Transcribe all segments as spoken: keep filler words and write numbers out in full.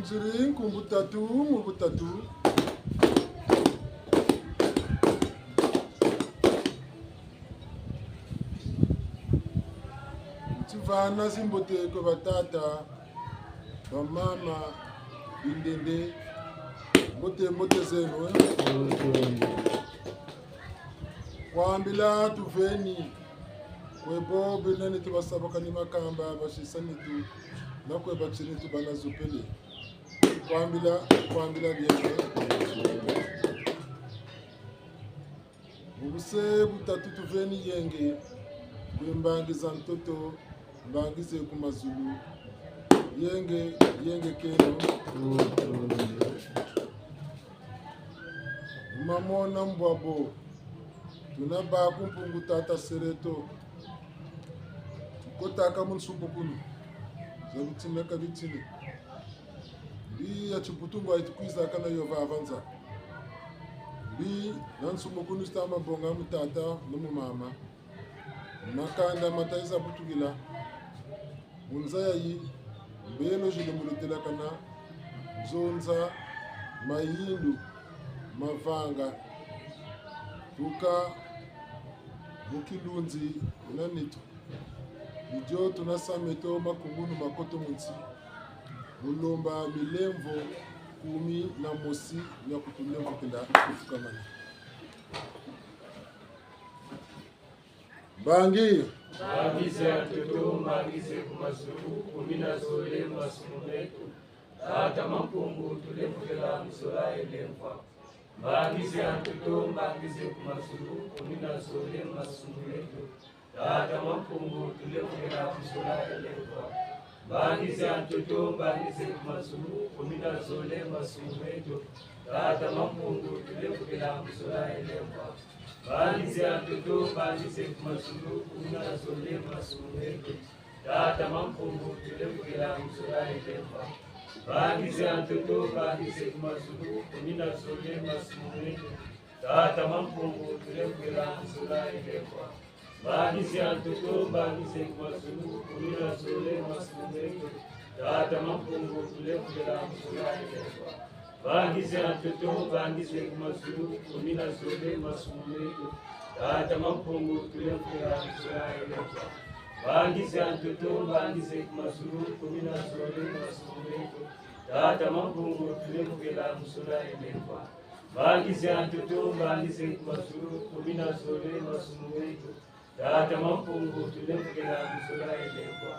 Nziri nkumbu tatu mu butatu. Ntivana zimbote kwe batata, bamama, bindende, mbote, mbote zeno, eh? Kwambila tuveni, kwe bo bena nitu basabaka ni makamba, basisa nitu, na kwe batini tu bana zupele. Kwambila, kwambila bienve. Mu buse butatu tuveni yenge, kwe mbangi za ntoto, mbangi ze ku mazulu. Yenge, yenge keno. Mu mamona mbwabo, tuna ba ku Mpungu Tata Sereto. Tukotaka mu nsumbukunu za bitini ka bitini. Mbi ya tibutu ngwa yi tukwizaka na yo vava nza. Mbi na nsumbukunu zi tama bonga mu tata na mu mama. Makanda ma tayiza butukila. Mu nza yayi, mbelo zilembolo telakana, nzonza, mayindu, mavanga, tuka mu kilunzi na nitu. Ni dio tuna sa meto makungunu makoto mu nsi, mu lomba milemvo kumi na mosi mia kutulemvokela kufukamana. Mbangi. Mbangi za ntoto, mbangi ze ku mazulu, kumi na zole masumu meto. Tata Mampungu, tulemvokela mu zola ye lemvwa. Mbangi za ntoto, mbangi ze ku mazulu, kumi na zole masumu meto. Tata Mampungu, tulemvokela mu zola ye lemvwa. Mbangi za ntoto, mbangi ze ku mazulu, kumi na zole masumu meto. Tata Mampungu, tulemvokela mu zola ye lemvwa. Mbangi za ntoto, mbangi ze ku mazulu, kumi na zole masumu meto. Tata Mampungu, tulemvokela mu zola ye lemvwa. Mbangi za ntoto, mbangi ze ku mazulu, kumi na zole masumu meto. Tata Mampungu, tulemvokela mu zola ye lemvwa. Mbangi za ntoto, mbangi ze ku mazulu, kumi na zole masumu meto. Tata Mampungu, tulemvokela mu zola ye lemvwa. Mbangi za ntoto, mbangi ze ku mazulu, kumi na zole masumu meto. Tata Mampungu, tulemvokela mu zola ye lemvwa. Mbangi za ntoto, mbangi ze ku mazulu, kumi na zole masumu meto. Tata Mampungu, tulemvokela mu zola ye lemvwa. Mbangi za ntoto, mbangi ze ku mazulu, kumi na zole masumu meto. Tata Mampungu, tulemvokela mu zola ye lemvwa.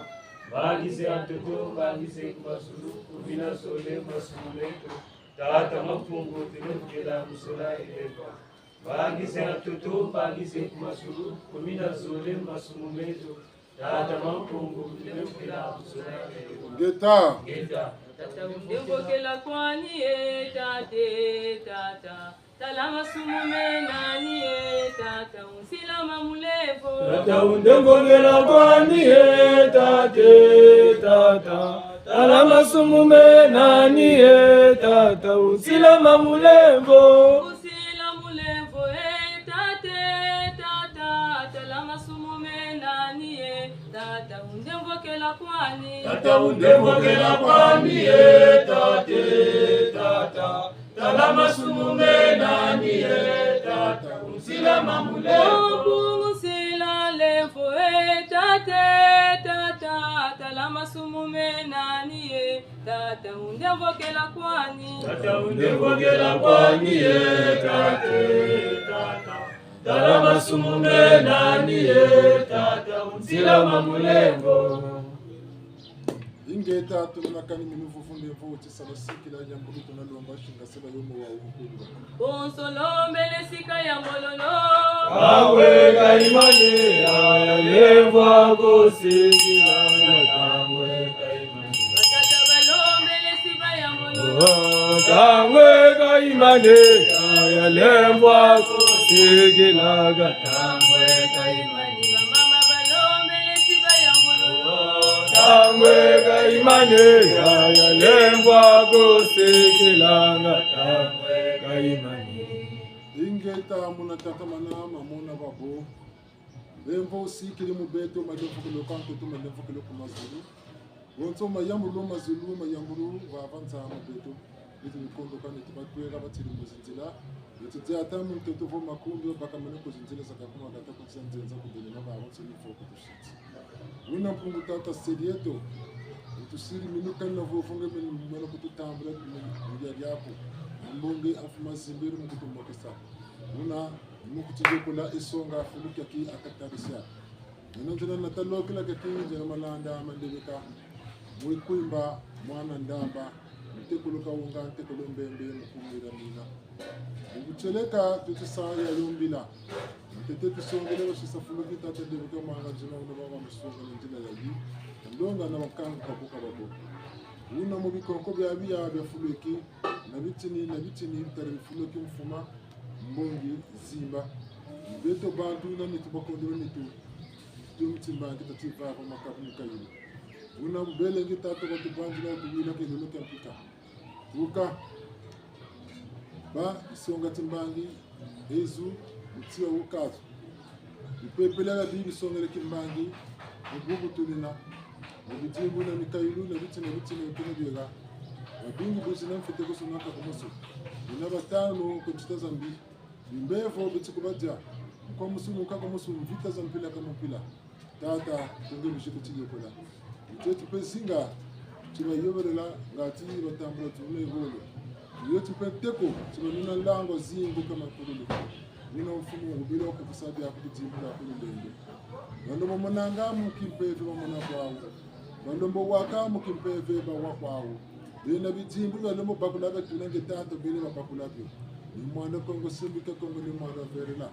Mbangi za ntoto, mbangi ze ku mazulu, kumi na zole masumu meto. Tata Mampungu, tulemvokela mu zola ye lemvwa. Mbangi za ntoto, mbangi ze ku mazulu, kumi na zole masumu meto. Tata Mampungu, tulemvokela mu zola ye lemvwa. Ngeta. Ngeta. Tata, undemvokela kwani e, tate, tata. Tala masumu mena ni e, tata, unsila ma mulemvo. Tata, undemvokela kwani e, tate, tata. Tala masumu mena ni e, tata, unsila ma mulemvo. Unsila mulemvo e, tate, tata. Tala masumu mena ni e, tata, undemvokela kwani. Tata, undemvokela kwani e, tate, tata. Tala masumu mena ni e, tata, unsila ma mulemvo. Bungu nsila lemvo e, tate, tata, tala masumu mena ni e, tata, undemvokela kwani. Tata, undemvokela kwani e, tate, tata. Tala masumu mena ni e, tata, unsila ma mulemvo. Ingeta, tuna kani minu vuvu ndemvo, uti sala sikila, yambulu tuna lomba, shinga seba yomo wa ukulu. Bonso lombele sika ya mololo. Kangwe ka yimane, ya, ya lemvwa ko sikila, ya kangwe ka yimane. Batata balombele siba ya mololo. Oh, kangwe ka yimane, ya, ya lemvwa ko sikila, ka kangwe ka yimane. Bamama balombele siba ya mololo. Kangwe ka yimane, ya, ya lemvwa ko sikila, ka kangwe ka yimane. Ingeta, muna tatamana, mamona babo. Lemvo usikili mu beto, malemvokelo kwa ntoto, malemvokelo ku mazulu. Bonso mayambulu mazulu, mayambulu vava nza ma beto. Beto mikondoka ni tubatwela batiri mu zinzila. Beto diata mu ntoto vo makumbi, bakamene ku zinzila za kakuma kata ku tia nzenza ku bele na ba bonso ni foko tusiti. Wuna Mpungu Tata sedi yeto. Utusiri minuka na vovo nge menu mwana kututambula mu ya diaku. Mbongi afuma zimbiri mu kutumbokesa. Wuna mu kutiyokola isonga fulu kiaki akatarisia. Nina nzina na talokela kiaki nzina malanda mandebeka. Mwe Kwimba, mwana Ndamba, ntekolo Kawunga, ntekolo Mbembe, mukumira mina. Mu butieleka tuti sa ya yombila. Ntete tusongele basisa fulu ki tata ndebeka manga nzina wuna baba musonga na nzila ya yi. Ndonga na bakangu kabuka babo. Wuna mu bikonko bia biya bia fulu eki, na bitini, na bitini, bitari fulu eki mfuma, mbongi, zimba. Beto bantu na nitu bakondolo nitu. Tumi timbangi tati vava makabu mukayulu. Wuna bubele ngi tata kwa tubanzila tuwila kelolo kia mpika. Wuka. Ba isonga timbangi, ezu, mutia wukazu. Bipepele bia bibi bisongele kimbangi, mu bubu tulina. Mu bidimbu na mikayulu na bitini na bitini na bitini biega. Babingi buzina mfete kusonaka kumoso. Bina batanu ku ntita za mbi. Bimbevo biti kubadia. Nkwa musu nunka ku musu mvita za mpila ka mpila. Tata, tunge bizi kutiyokola. Ntetu pe zinga, tibayobelela, ngati batambula tuna ibolo. Iyo ti pe nteko, tibanuna nlangu zingu ka makululu. Wuna mfumu wubila wa kukusa bia kubidimbula kulu ndende. Balombo monanga mu kimpeve bamona kwawu. Balombo waka mu kimpeve bawa kwawu. Bena bidimbu balombo bakula batuna nge tata bele babakula bio. Ni mwana Kongo simbika Kongo ni mwana verela.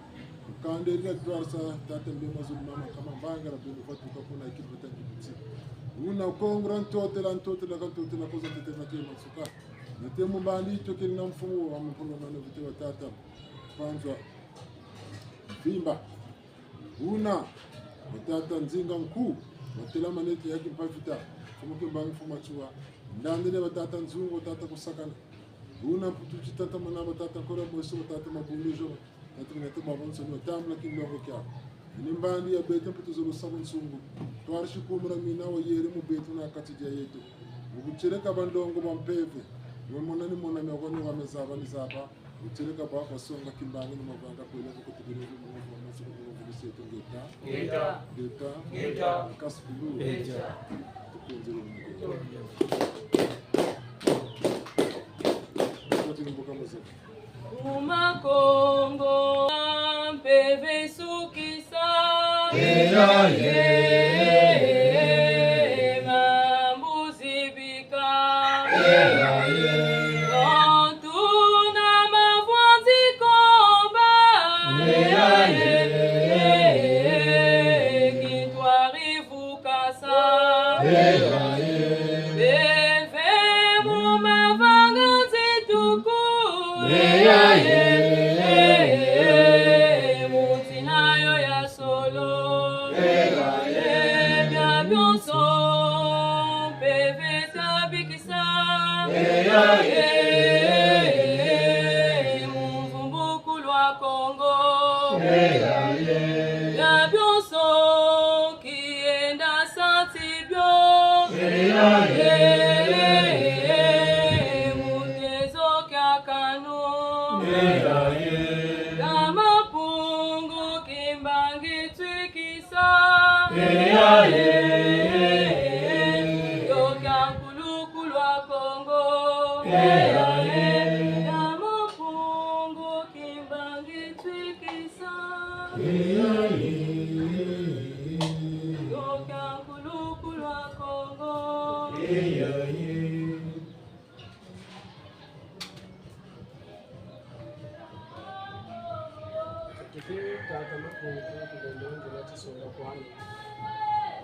Kande ria twarsa tata mbe mazulu mama kama mbangala bele vatuka kuna ikipata kipiti. Wuna Kongo ra ntotela, ntotela, ka ntotela, koza ntotela ke masuka. Nete mu mbandi tokeli na mfumu wa mukolo na vite wa tata. Panzwa. Vimba. Wuna, batata Nzinga Nku, batela manete ya Kimpa Vita, mfumu Kimbangi, mfumu Matsoua, ndandele batata Nzungu, tata Kusakana. Wuna Mputu ti tata Manaba, tata Nkora Mosi, batata Mabundu Jo, tata Minata Babonso, ni batambula kinlongo kia. Ni mbandi ya beto Mputu Zolo Sabu Nsungu, twarisi kumura mina wa yeri mu beto na kati dia yeto. Mu butieleka banlongo ba mpeve, wa mona ni mona, mia kwa ni wa mezaba ni zaba. Uteleka baba songa kimbangi ni mavanga kwela ko kutubiri mu mavanga soko mu mavanga seto ngeta. Ngeta. Ngeta. Ngeta. Kasukulu. Ngeta. Tukunzele mu ngeta. Kati ni mboka mazeko. Kuma Kongo, mpeve sukisa. Eya ye. Mambu zibi Eya ye. Kontu na mavwanzi komba. Eya ye. Kintwari vukasa. Eya ye. Beve mu mavanga nzituku. Eya ye. Mutina yo ya solo. Eya ye. Bia bionso mpeve tabikisa. Eya ye. Mu mvumbukulu wa Kongo. Eya ye. Bia bionso kienda santi bio. Eya ye. Mu tezo kia kanu. Eya ye. Kama Mpungu Kimbangi twikisa. Eya ye. Yo kia nkulukulu wa Kongo. Eya ye. Kama Mpungu Kimbangi twikisa. Eya ye. Yo kia nkulukulu wa Kongo. Eya ye. Tuti tata Mapungu, Tulendo, ndiena tisonga kwani.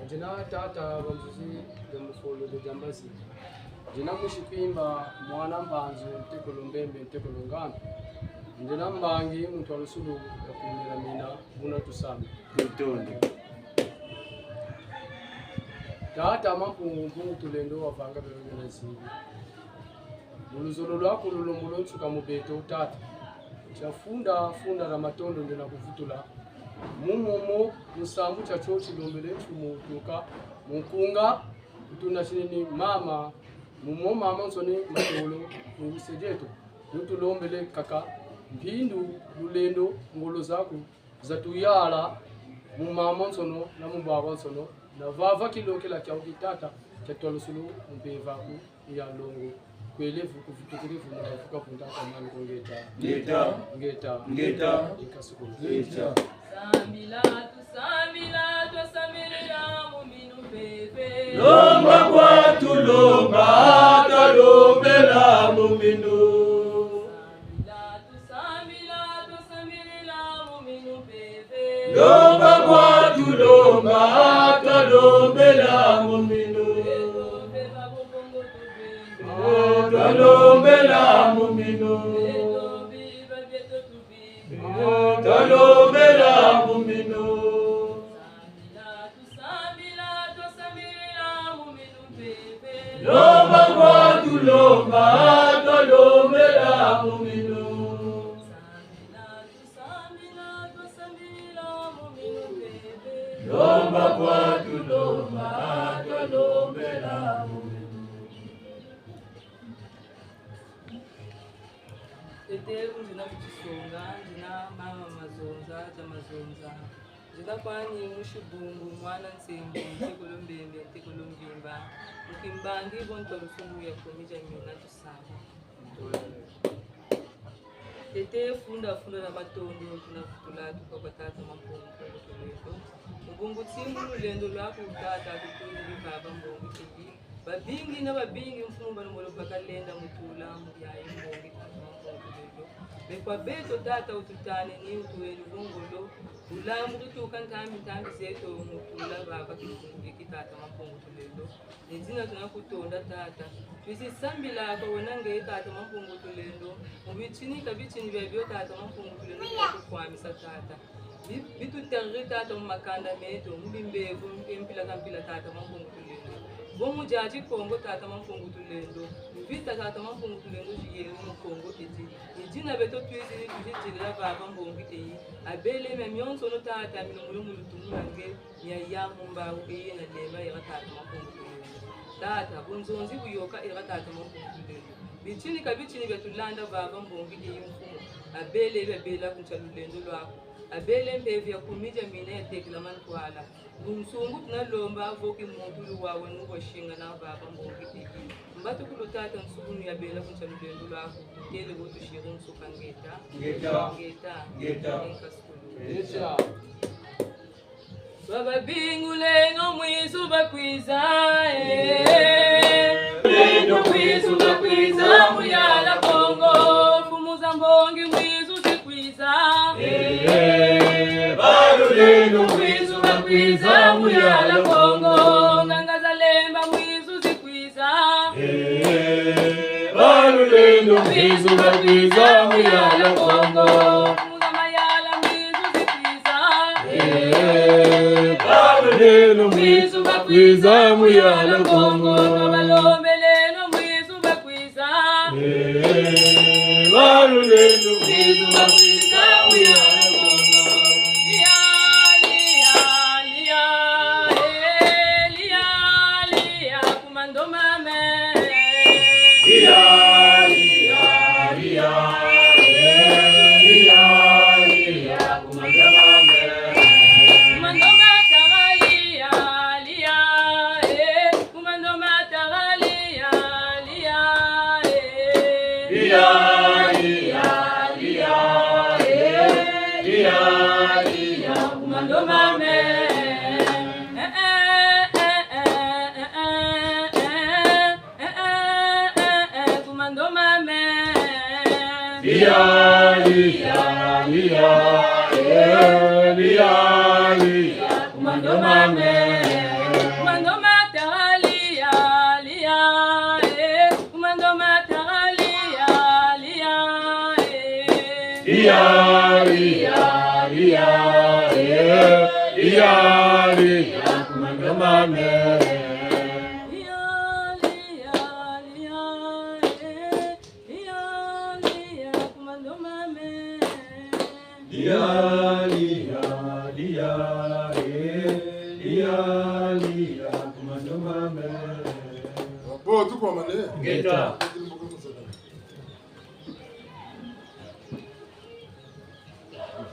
Ndiena tata Banzuzi, ndiena mufolo, ndiena diambazi. Ndiena musi Kwimba, mwana Mbanzu, ntekolo Mbembe, ntekolo Ngambi. Ndiena mbangi, muntu wa lusulu, ya kumira mina, muna tusami. Ntondo. Tata Mapungu, Mpungu Tulendo, wavanga bebe na zibi. Mu luzolo lwaku lulembolo nsuka mu beto, tata. Tia funda, funda na matondo ndiena kuvutula. Mu momo, mu sambu tiatio tilombele nsumu tuka mu nkunga, Tunasinini mama, mu mo mamansoni matolo, mu se dieto. Nutulombele kaka, mpindu, lulendo, ngolo zaku, zatuyala, mu mamansono, na mu babwansoni, na vava kilokela kiawu ki tata, kia twalusulu, mu mpeve aku, ya longo. Kwele vuku vutukiri vuna vuka vunda kwa mani ko ngeta. Ngeta. Ngeta. Ngeta. Ika sukulu. Ngeta. Sambila, tusambila, twasambilila mu minu mpeve. Lomba kwa tulomba, twalombela mu minu. Sambila, tusambila, twasambilila mu minu mpeve. Lomba kwa tulomba, twalombela mu minu. Beto mpeve bu Kongo tubimba. Oh, twalombela mu minu. Beto biba bieto tubimba. Oh, twalombela mu minu. Sambila, tusambila, twasambilila mu minu mpeve. Lomba kwa tulomba, twalombela mu minu. Sambila, tusambila, twasambilila mu minu mpeve. Lomba kwa tulomba, twalombela mu minu. Tete, ku nzina ku tisonga, nzina mama Mazonza, tia Mazonza. Nzina kwani musi Bungu, mwana Nsembo, ntekolo Mbembe, ntekolo Mvimba. Mu kimbangi, bo ntwalusulu ya kumi dia mina tusamba. Tete, funda, funda na matondo, tuna vutula tuka kwa tata Mampungu Tulendo. Mu bungu timbulu lulendo lwaku tata, tutondele baba mbongi tiki. Babingi na babingi mfumu bana molo bakalenda mu tula mu yayi mbongi tata Mampungu Tulendo. Mpe kwa beto tata ututane ni utuwele bongolo. Bulambu tutuka ntambi ntambi zeto mu tula baba kifungu ki tata Mampungu Tulendo. Ni dina tuna kutonda tata. Twizi sambila kwa wena nge tata Mampungu Tulendo. Mu bitini ka bitini biabio tata Mampungu Tulendo, tuna kukwamisa tata. Bi-, bituteriri tata mu makanda meto, mu bimbevo, mu mpila ka mpila tata Mampungu Tulendo. Bo mu diadi Kongo tata Mampungu Tulendo. Mvita tata Mampungu Tulendo ziyele mu Kongo edi. Ni dina beto twizi, twizi dilila baba mbongi eyi. Abele mia mionsono tata, mino mulo mu lutumu lwa nge, mia ya mu mbawu eye na lema era tata Mampungu Tulendo. Tata, bunzonzi buyoka era tata Mampungu Tulendo. Bitini ka bitini bia tulanda baba mbongi eyi mfumu. Abele bia bela ku ntia lulendo lwaku. Abele mpeve ya kumi dia mina ya tekela mantwala. Bunsungu tuna lomba vo ki muntu luwawa nu bwa singa na baba mbongi tiki. Mbatukulu tata nsukunu ya bela ku ntia lulendo lwaku. Tele bo tusiri nsuka ngeta. Ngeta. Ngeta. Ngeta. Enka sukulu. Ngeta. Bababinguleno mwizu bakwiza, eh. Leno mwizu bakwiza, muyala Kongo. Mfumu za mbongi mwizu zikwiza. Eh, baluleno mwizu bakwiza, muyala Kongo. Nganga za Lemba mwizu zikwiza. Eh, baluleno mwizu bakwiza, muyala Kongo. Mfumu za mayala mwizu zikwiza. Eh, baluleno mwizu bakwiza, muyala Kongo. Balombeleno mwizu bakwiza. Eh, balulendo mwizu bakwiza, muyala Kongo. Lia, lia, lia, eh, lia, lia, ku mando mame. Lia, lia, lia, eh, lia, lia, ku mando mame. Ku mando matara, lia, lia, eh, ku mando matara, lia, lia, eh. Lia, lia, lia, eh. Lia, lia, ku mando mame. Eh, eh, eh, ku mando mame. Lia, lia, lia, eh, lia, lia, ku mando mame. Ku mando matara, lia, lia, eh, ku mando matara, lia, lia, eh. Lia, lia, lia, eh, lia, lia, ku mando mame. Lia, lia, lia, eh. Lia, lia, ku mando mame. Lia, lia, lia, eh. Lia, lia, ku mando mame. Kwa mane? Ngeta.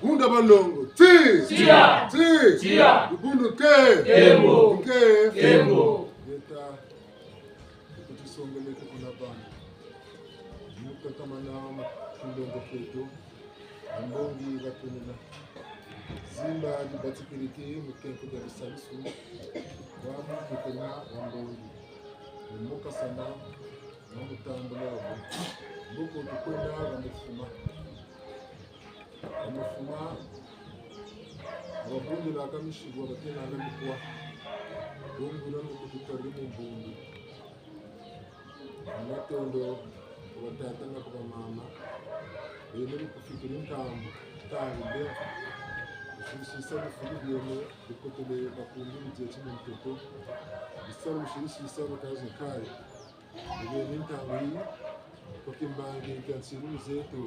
Bunda balongo. Ti! Tia! Ti! Tia! Bundu ke! Kembo! Ke! Kembo! Ngeta. Kutusongeleke kuna bana. Mukatamana mu kilongo kieto. Bambongi batunina. Zimba dibatikiriki mu kenko dia bisalisu. Bwamu kukena bambongi. Mu mukasana, na mutambula wo. Mboko tukwenda bamufuma. Bamufuma, babundilaka misiku, batenanga mikwa. Bungula mu kutukariri mu mbundu. Matondo kwa batata na kwa bamama. Beno mukufikiri ntambu, ntambu nde. Musirisisa bifulu bieno, bikotele bakundi mu dieti mu ntoto. Bisalu musirisisa bakazi kari. Beno ntambu yi, kwa kimbangi kia nsilu zeto.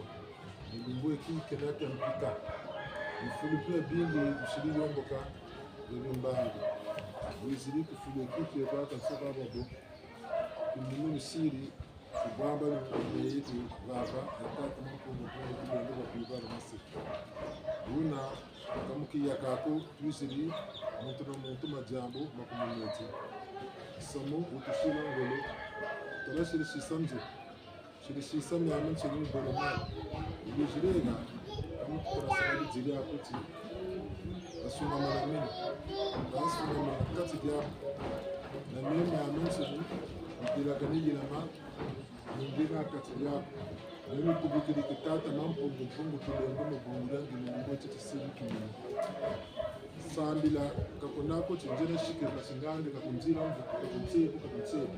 Ni lumbu eki kena kia mpika. Bifulu mpe bingi bisiri yomboka, beno mbangi. Wiziri kufulu eki keba kansa babo. Kuminu misiri, kubwamba ni kumbe yetu, baba, na tata, na mpungu, mpungu, mpungu, mpungu, masi. Buna, kamukiya kako, twiziri, muntu na muntu madiambu, makumuneti. Samu, wutusila ngolo, tala siri sisa nze. Siri sisa miamiansoni mibolo mia. Ibi zirega, kamutukula sala biziri akuti. Basungamana mina. Basungamana kati diaku. Na mimi miamiansoni, mibila kani yilama. Ningina kati diaku. Mimi kubikiri ki tata Mampungu, Mpungu Tulendo, mu bungu dia ngini, mbo titi siri kimini. Sambila, ka kuna ko ti nzena sike, ka singange, ka kunzila mvu, ka kunzebi, ka kunzebi.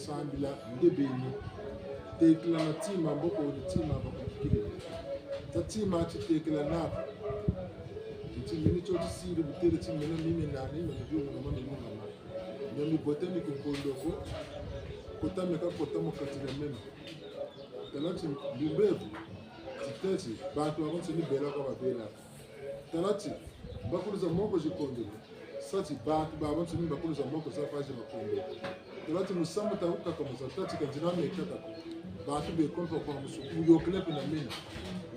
Sambila, nde beni. Tekila na tima, mboko ni tima, bakukikiri. Ta tima, ti tekila na. Nti mini tio tisiri, butele ti mini, mimi nani, mimi biungu, mimi mama. Mimi bote ni kunkondo ko, kota meka kota mu kati dia meno. Tala ti mbi mbevo, ti teti, bantu babansoni bela kwa babela. Tala ti, mbakulu za moko zikondele. Sa ti, bantu babansoni mbakulu za moko za fazi bakondele. Tala ti, musamu ta wukaka musa, tala ti, ka nzina meka kako. Bantu bekompa kwa musu, kuyokele pe na mena.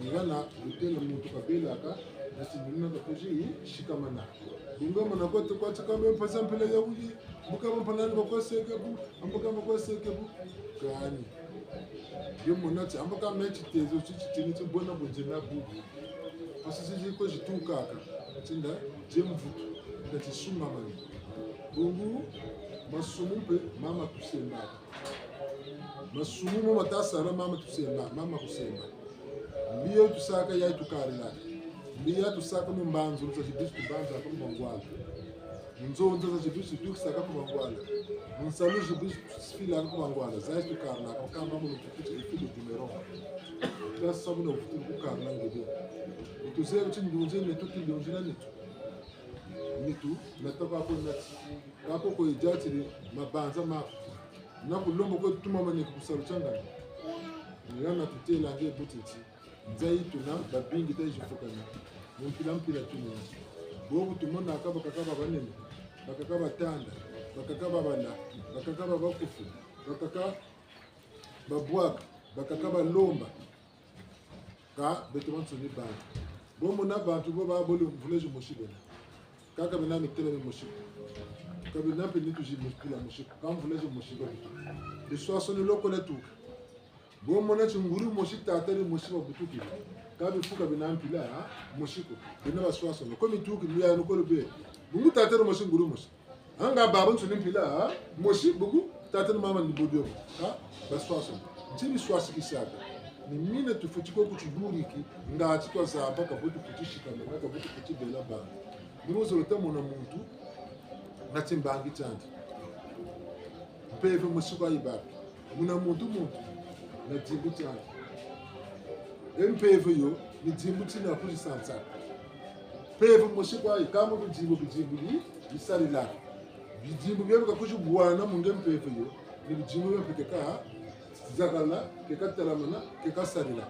Ngana, butele muntu kabelaka, na ti minu na kakuzi, sikamana. Bunga mona kwa tukwa ti kambe mpasa mpila ya wuyi, mbuka mpanani bakwa seke bu, mbuka bakwa seke bu. Kani. Ye mona ti, mbuka me titezo ti titini ti bona bunzena bubu. Pasi ti ziko zitukaka. Tinda, ye mvutu, nda tisungamani. Bungu, masumu mpe, mama kusembaka. Masumu mo matasala mama tusemba, mama kusemba. Mbi ya tusaka ya tukarilaka. Mbi ya tusaka mu mbanzulu za zibizi tubanzaka mu bangwala. Mu nzonza za zibizi tutukisaka ku bangwala. Mu nsalu zibizi tusifilaka ku bangwala. Za tukarilaka, kamba mu lutukuti efilu dumero. Kila sabu na ufutulu kukarila ngebe. Tuzebi ti ndunzi nitu, ti ndunzi na nitu. Nitu, na taba ko nati. Kako ko yizatiri mabanza maku. Na kulomba kwe tumamane ku salu tia ngana. Ni hana tutelange buti ti, nza yi tuna, babingi ta yizifukana. Mu mpila mpila tuna. Bobu tumonaka bakaka babanene, bakaka batanda, bakaka babala, bakaka babakufi, bakaka babwaka, bakaka balomba. Ka beto bansoni bantu. Bo mona bantu bo babole mvula zimosi bena. Ka ka bena mitela mimosi ko. Ka bena mpe nitu zi mutula mosi ko. Ka mvula zimosi ko beto. Biswaswani lokole tuka. Bo mona ti nguri mosi tata dimosi babutukiri. Ka bifu ka bena mpila, ha? Mosi ko. Bena baswaswani. Ko mituki, miya nukolo be. Bungu tata dimosi nguri mosi. Anga babansoni mpila, ha? Mosi buku, tata na mama ni bodio. Ha? Baswaswani. Nti biswasikisaka. Ni mina tufweti ko kutibuliki, ngati twazaba ka bo tufweti sikamana, ka bo tufweti bela bana. Ni mo zolo ta mona muntu, na timbangi tiandi. Mpeve mosi kwa yibaka. Muna muntu muntu, na dimbu tiandi. E mpeve yo, ni dimbu tina kuzisansa. Mpeve mosi kwa yi, kama bidimbu, bidimbu bi, bisalila. Bidimbu bia bika kuzibwana mu nge mpeve yo, ni bidimbu bia mpe keka zakala, keka talamana, keka salila.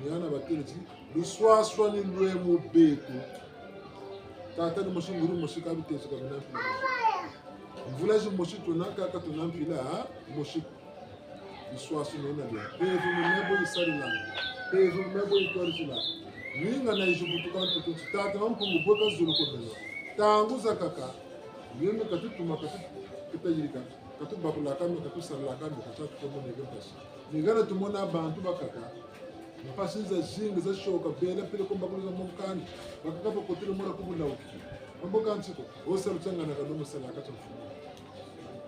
Ni hana batele ti, luswaswani lwe mu beto. Tata dimosi nguri mosi ka biteso ka bina mpila mosi. Mvula zimosi tuna ka, ka tuna mpila, ha? Mosi. Yiswasu nona dia. Mpeve mu mebo yisarilanga. Mpeve mu mebo yitwarisilanga. Ninga na yizi butuka ntutu nti tata wa Mpungu bwe kazulu ko meno. Ntangu zakaka. Meno katutuma, katu-, katayirika. Katubakulaka meno, katusarilaka meno, katutuka meno nege mpasi. Ni hana tumona bantu bakaka. Mpasi zazingi zashoka, bela peleko mbakulu za mokani. Bakaka bakotele mwana ku bulawu. Mambo ka nti ko, o salu tia ngana kalomo sala ka tia mfumu.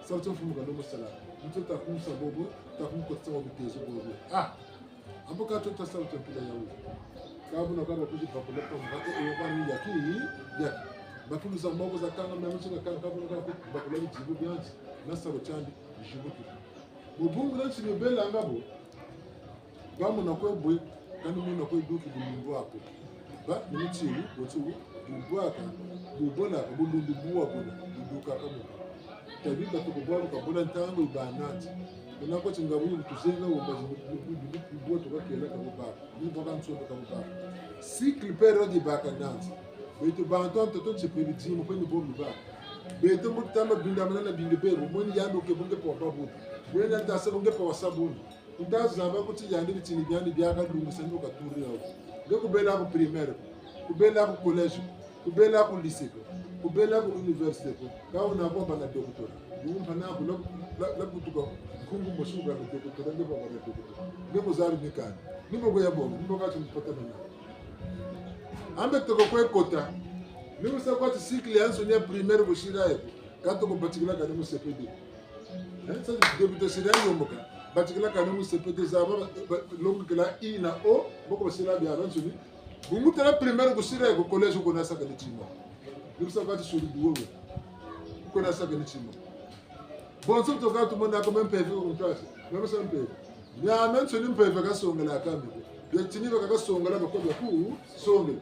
Salu tia mfumu kalomo sala. Nto ta kumsa bobo, ta kumkotisa wa butezo bobo. Ah! Ambo ka tio ta salu tia mpila yawu. Ka buna ka bakuzi bakula pa mba, e, e, kwa ni yaki, yaki. Bakulu za moko za kanga, mia miti na kanga, ka buna ka bakula bizibu biandi, na salu tiandi, bizibu tu. Mu bungu dia nsi ni bela nga bo. Bamona kwe bwe, kani mona kwe duki bulumbu ako. Ba, ni mitilu, wotiwu, bubwaka, bubolaka, bulumbu buwa buna, budukaka mo. Tabi ka toko bwa buka bula ntangu yiba nandi. Kuna ko ti ngabu yi kutuzenga wo mbazi bu-, bu-, bu-, bu-, bu-, bu-, tuka kela ka bubaka. Ni baka nsonga ka bubaka. Cycle période yibaka nandi. Beto bantu a ntoto nsi pe bidimu pe ni bo bibaka. Beto mbo tutama bindamana na bingi bebo, mweni yandi oke bunge pa wababuni. Mweni yandi tasa bunge pa wasabuni. Nta zaba ko ti yandi bitini biandi biaka lungisa ni bu katuri yawu. Nge kubela ku primaire, kubela ku collège, kubela ku lycée ko, kubela ku université ko. Ka wuna ko bâ na doctorat. Ngu mpa na ku la, la, la kutuka nkungu mosi bâ na doctorat, nge bâ na doctorat. Nge kuzabi ni kani. Ni bo ko ya bo, ni bo ka ti mpata mena. Ambe toko kwe kota. Ni wusa kwa ti cycle yansoni ya primaire kusila ye ko. Ka toko batikila kani mu C P D. Eh, sa débuter sila yomboka. Batikila kani mu C P D zaba, ba, ba, longikila I na O, boko basila biabiansoni. Bungu tala primaire kusila ye ko collège ko nasaka ni tima. Ni kusa kwa ti suri duwe. Ko nasaka ni tima. Bonso toka tumona ko me mpeve ko ntwasi. Meme sa mpeve. Miamiansoni mpeve kasongela kani ko. Biatini baka kasongela bako biaku songela.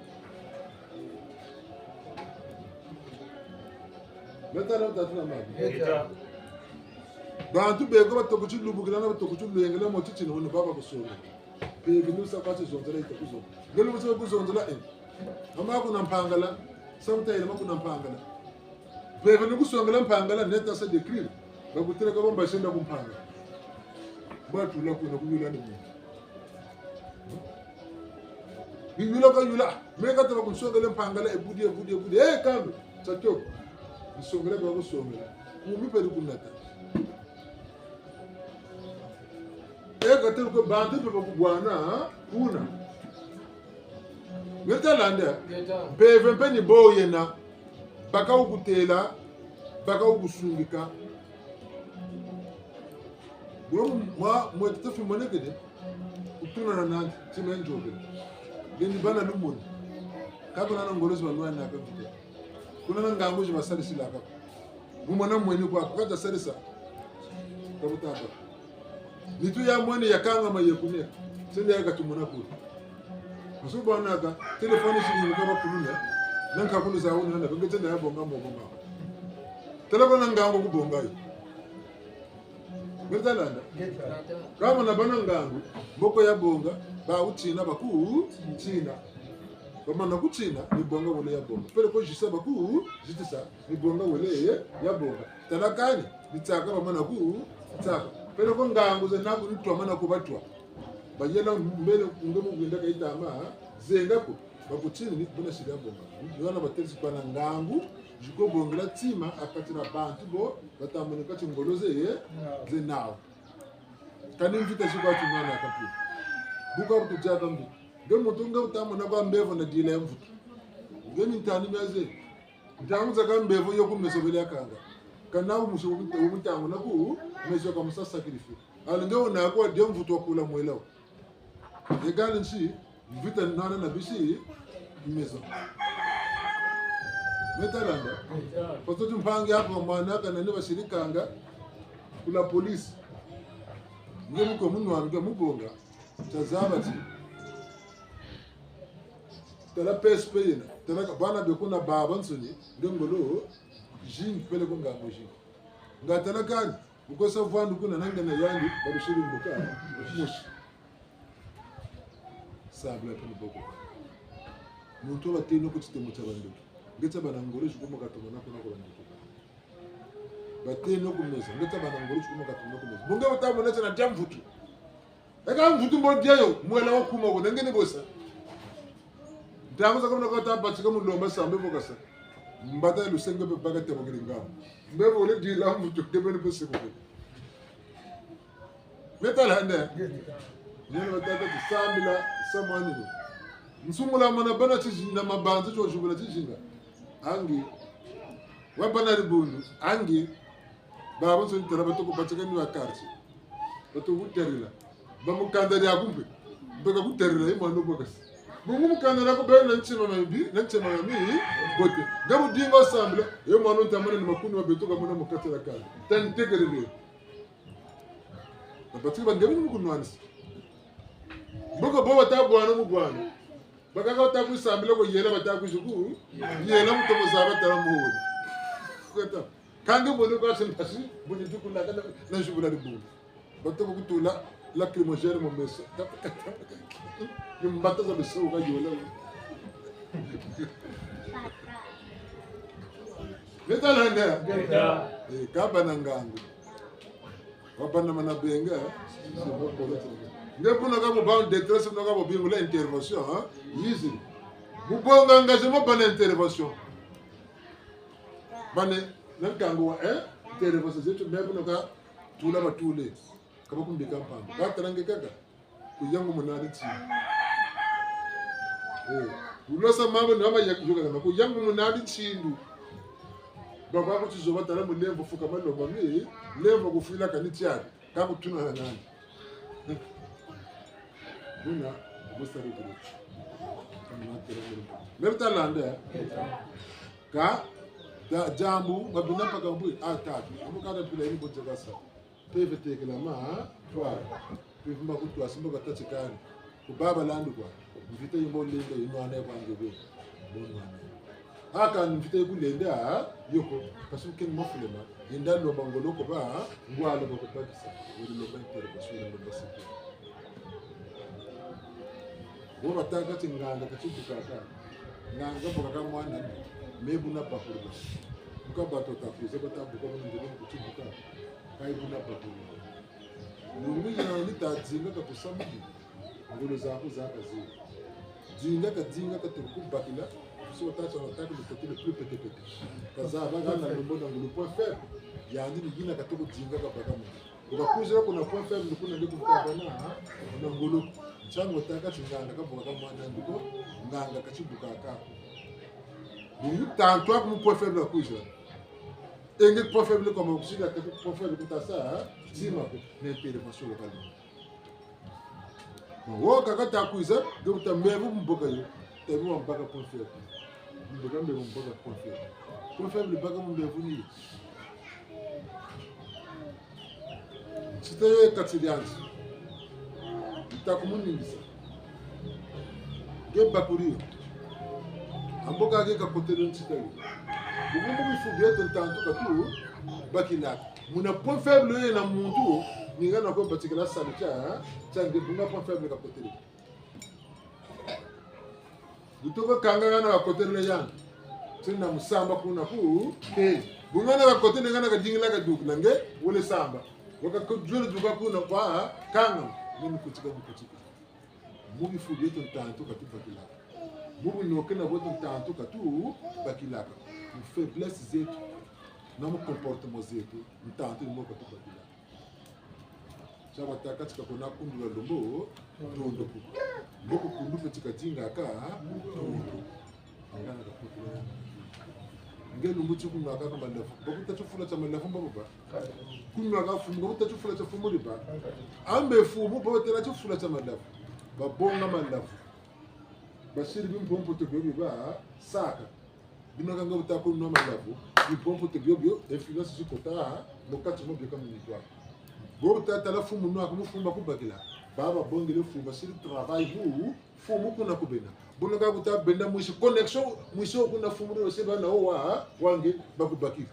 Beta na tatu na mama. Beta. Bantu beko batoko tilubukila na batoko tilwengela mo titini wono baba kusonga. Mpeve ni wusa kwa ti zonzela yita kuzonza. Ngelu wusa kuzonzela, eh. Mama kuna Mpangala, sa mutayela ma kuna Mpangala. Mpeve ni kusongela Mpangala, neta sa décrire. Bakutêla ka bamba senda ku Mpangala. Batula kuna kuyula ni muntu. Ni yula ka yula. Me ka taba kunsongele Mpangala, e budi, e budi, e budi. Eh, kambe. Tia tio. Nsongele ba kusongele. Kumi peri kunata. E ka têle ko bantu mpe bakubwana, ha? Kuna. Ngeta landa. Ngeta. Mpeve mpe ni bo yena. Baka wukutêla, baka wukusungika. Bwe mwa, mwe tita fi monekele, kutunana nandi, tima nzokele. Ngendi bana lumoni. Ka kuna na ngolo zi banwanaka mvita. Kuna na ngangu zi basarisilaka. Mu mwana mweni kwa, ku kata sarisa. Ka butaka. Nitu ya mweni ya kangama ye kune. Sende ya katumona kule. Musu bwanaka, téléphone siri ni kaba kuluna. Na nkakulu za wuna na, nge tenda ya bonga mo bonga. Tala kuna ngangu kubonga yo. Ngeta landa. Ngeta. Ka bamana bana ngangu, mboko ya bonga, ba wutina bakutina. Bamana kutina, ni bonga wele ya bonga. Peleko zitisa baku, zitisa, ni bonga wele ya bonga. Tala kani, ni tsaka bamana ku, tsaka. Peleko ngangu zena ku ni twa mana ku batwa. Bayela mbele nge mu kwenda ka yitama, zenga ko. Bakutini ni buna siri ya bonga. Yohana batêlesi bana ngangu, ziko bongela tima ha kati na bantu bo, bata moneka ti ngolo ze, ze nawu. Kani mvita zi kwa ti mwana kapi. Buka kutu diaka mvita. Nge muntu nge wuta mona kwa mbevo na dila ya mvutu. Nge ni ntani mia ze. Ntangu zakaka mbevo yo ku meso bele ya kanga. Kana wumusi wumutangu na ku meso ka musa sacrifice. Alors nge wuna kwa dia mvutu wa kula mwela wo. Egal nsi, mvita nana na bisi, maison. Ngeta landa. Parce que mpangi ako mwana kana ni basirikanga ku la police. Nge muko munwa, nge mubonga. Tazaba ti. Tala P S P yena. Tala ka bana be kuna babansoni. Nge ngolo. Zingi peleko ngangu zingi. Nga tala kani. Bukosa vwandu kuna nanga na yandi, babisiri mboka, musi. Sabla pe ni boko. Muntu wa bateno ku titemo tia bandoki. Nge tia bana ngolo, zikumo katomona kuna kwa bandoki. Bateno ku meza, nge ta bâ na ngolo ti kuma katu na ku meza. Bungu wuta mona ti na dia mvutu. Eka mvutu mbo dia yo, mwela wa kuma wo, nge ni bosa. Ntangu zakaka muna kata batika mu lomba sambila vo kasa. Mbata lusenge mpe baka temo kiri ngamba. Mbe vole dila mvutu, nge beni mpe seko. Me ta landa. Nene batâka ti sambila, sa mwanini. Nsungula mwana bâ na tizi-, na mabanza tio zubula tizinga. Angi. Wa bâ na dibundu. Angi. Babansoni tala batoko batika ni ba quartier. Batoko kutarila. Ba mu kanda diaku mpe. Mpe ka kutarila, ye mwana wo bwa kasa. Bungu mu kanda diaku bena na ntima miabi, na ntima miabote. Nga bu dinga wo sambila, ye mwana wo ntamana ni makuni ma beto kamona mu kati dia kanda. Tani tekelele. Babatiki ba nge beni mu kunwanisa. Mboko bo bata bwana mu bwana. Bakaka bata kwiza sambila ko yela bata kwiza ku. Yela mu tomo zaba tala mu woni. Kata. Kâ nge moni kwa se mpasi, moni tuku na kana, na zibula dibundu. Batoko kutula lacrymogène mu meso. Ni mbata za biso ka yola. Me ta landa. Eh, ka bâ na ngangu. Wa bâ na mana benga, eh? Nge buna ka bu bâ en détresse, buna ka bu bingula intervention, hein? Yizi. Bu bonga engagement bâ na intervention. Bâ na nkangu wa, eh? Intervention zeto, mais buna ka tula batule. Ka ba kumbika mpangu. Ka tala nge kaka. Ku yangu munadi ntindu. Eh, wulosa mama ni mama ya kuyoka kana ku yangu munadi ntindu. Bakwa ku tizo batala mulemvo fuka malomba mi, lemvo kufwila kani tiari, ka kutuna na nani. Buna, busari kuri. Kama tera kuri. Me ta landa, eh? Ka, da, diambu, babina mpaka mbwe, ah, tatu. Amu kada mpila yini bonze kasa. Mpeve tekela ma, ha? Twala. Mpeve ma kutwa, simba kata tikani. Ku baba landu kwa. Mvita yimbo lenda, yinwana kwa nge be. Bonwana. Aka mvita yikulenda, ha? Yoko. Parce que ken mafulema. Yenda lomba ngolo ko ba, ha? Ngwala ba kubakisa. Wele lomba intervention, lomba siki. Bo batâka ti nganga ka tibukaka. Nganga bukaka mwana ni. Me buna bakurula. Buka bato ta kwiza bata buka buna ndele ku tibuka. Ka yi buna bakurula. Nungu yandi ta dinga ka kusamuni. Ngolo zaku zaka zi. Dinga ka dinga ka toko kubakila. Kusi wata sa wata ku le côté le plus pété pété. Ka zaba hana lombo na ngolo point faible. Yandi ni yina ka toko dinga ka baka mu. Wuka kwizila kuna point faible, kuna nge kunkabana, ha? Na ngolo. Ntiangu tâka ti nganga ka bukaka mwana ndi ko, nganga ka tibukaka. Bungu tantu aku mu point faible kwizila. E nge point faible kwa makusila, tâka point faible kuta sa, ha? Tima ko, na intervention locale. Wo kaka ta kwiza, nge kuta mbevo mu mboka yo, tabi wa mbaka point faible. Mboka mbevo mbaka point faible. Point faible baka mu mbevo ni. Nsita yo kati diandi. Nta kumuningisa. Nge bakuri yo. A mboka nge kakotele nsita yo. Bungu mu bifu bieto ntantu ka tubakilaka. Muna point faible yo yena muntu, ni hana kwe batikila salu tia, tia nge bungu point faible kakotele. Lutoko kanga hana kakotele yandi. Tina musamba kuna ku, ke. Bungu hana kakotele hana kadingila kadukila nge, wele samba. Waka kujole duka kuna kwa, kanga, nge mukutika, mukutika. Mu bifu bieto ntantu ka tubakilaka. Mu bunokena bweto ntantu ka tubakilaka. Mu faiblesse zeto, na mu comportement zeto, ntantu ni mo ka tubakilaka. Tia batâka ti ka kona kundula lombo, tondo ku. Mboko kundu mpe ti kadingaka, tondo. Ngana ka kutula. Nge lumbu ti kunwaka ka malavu. Bakuta tifula tia malavu mbo baba. Kunwaka fumu, bakuta tifula tia fumu diba. A mbe fumu, batela tifula tia malavu. Babonga malavu. Basiri bimpompoto bio bio basaka. Buna ka nge buta kunwa malavu, bimpompoto bio bio, influence zi kota mu kati mo bio ka mu nitu aku. Bo buta tala fumu nwa aku mu fumu bakubakila. Baba bongele fumu, basiri travail bu, fumu kuna ku bena. Buna ka buta benda mwisi connexion, mwisi wo kuna fumu wo se bana wo wa, wa nge bakubakila.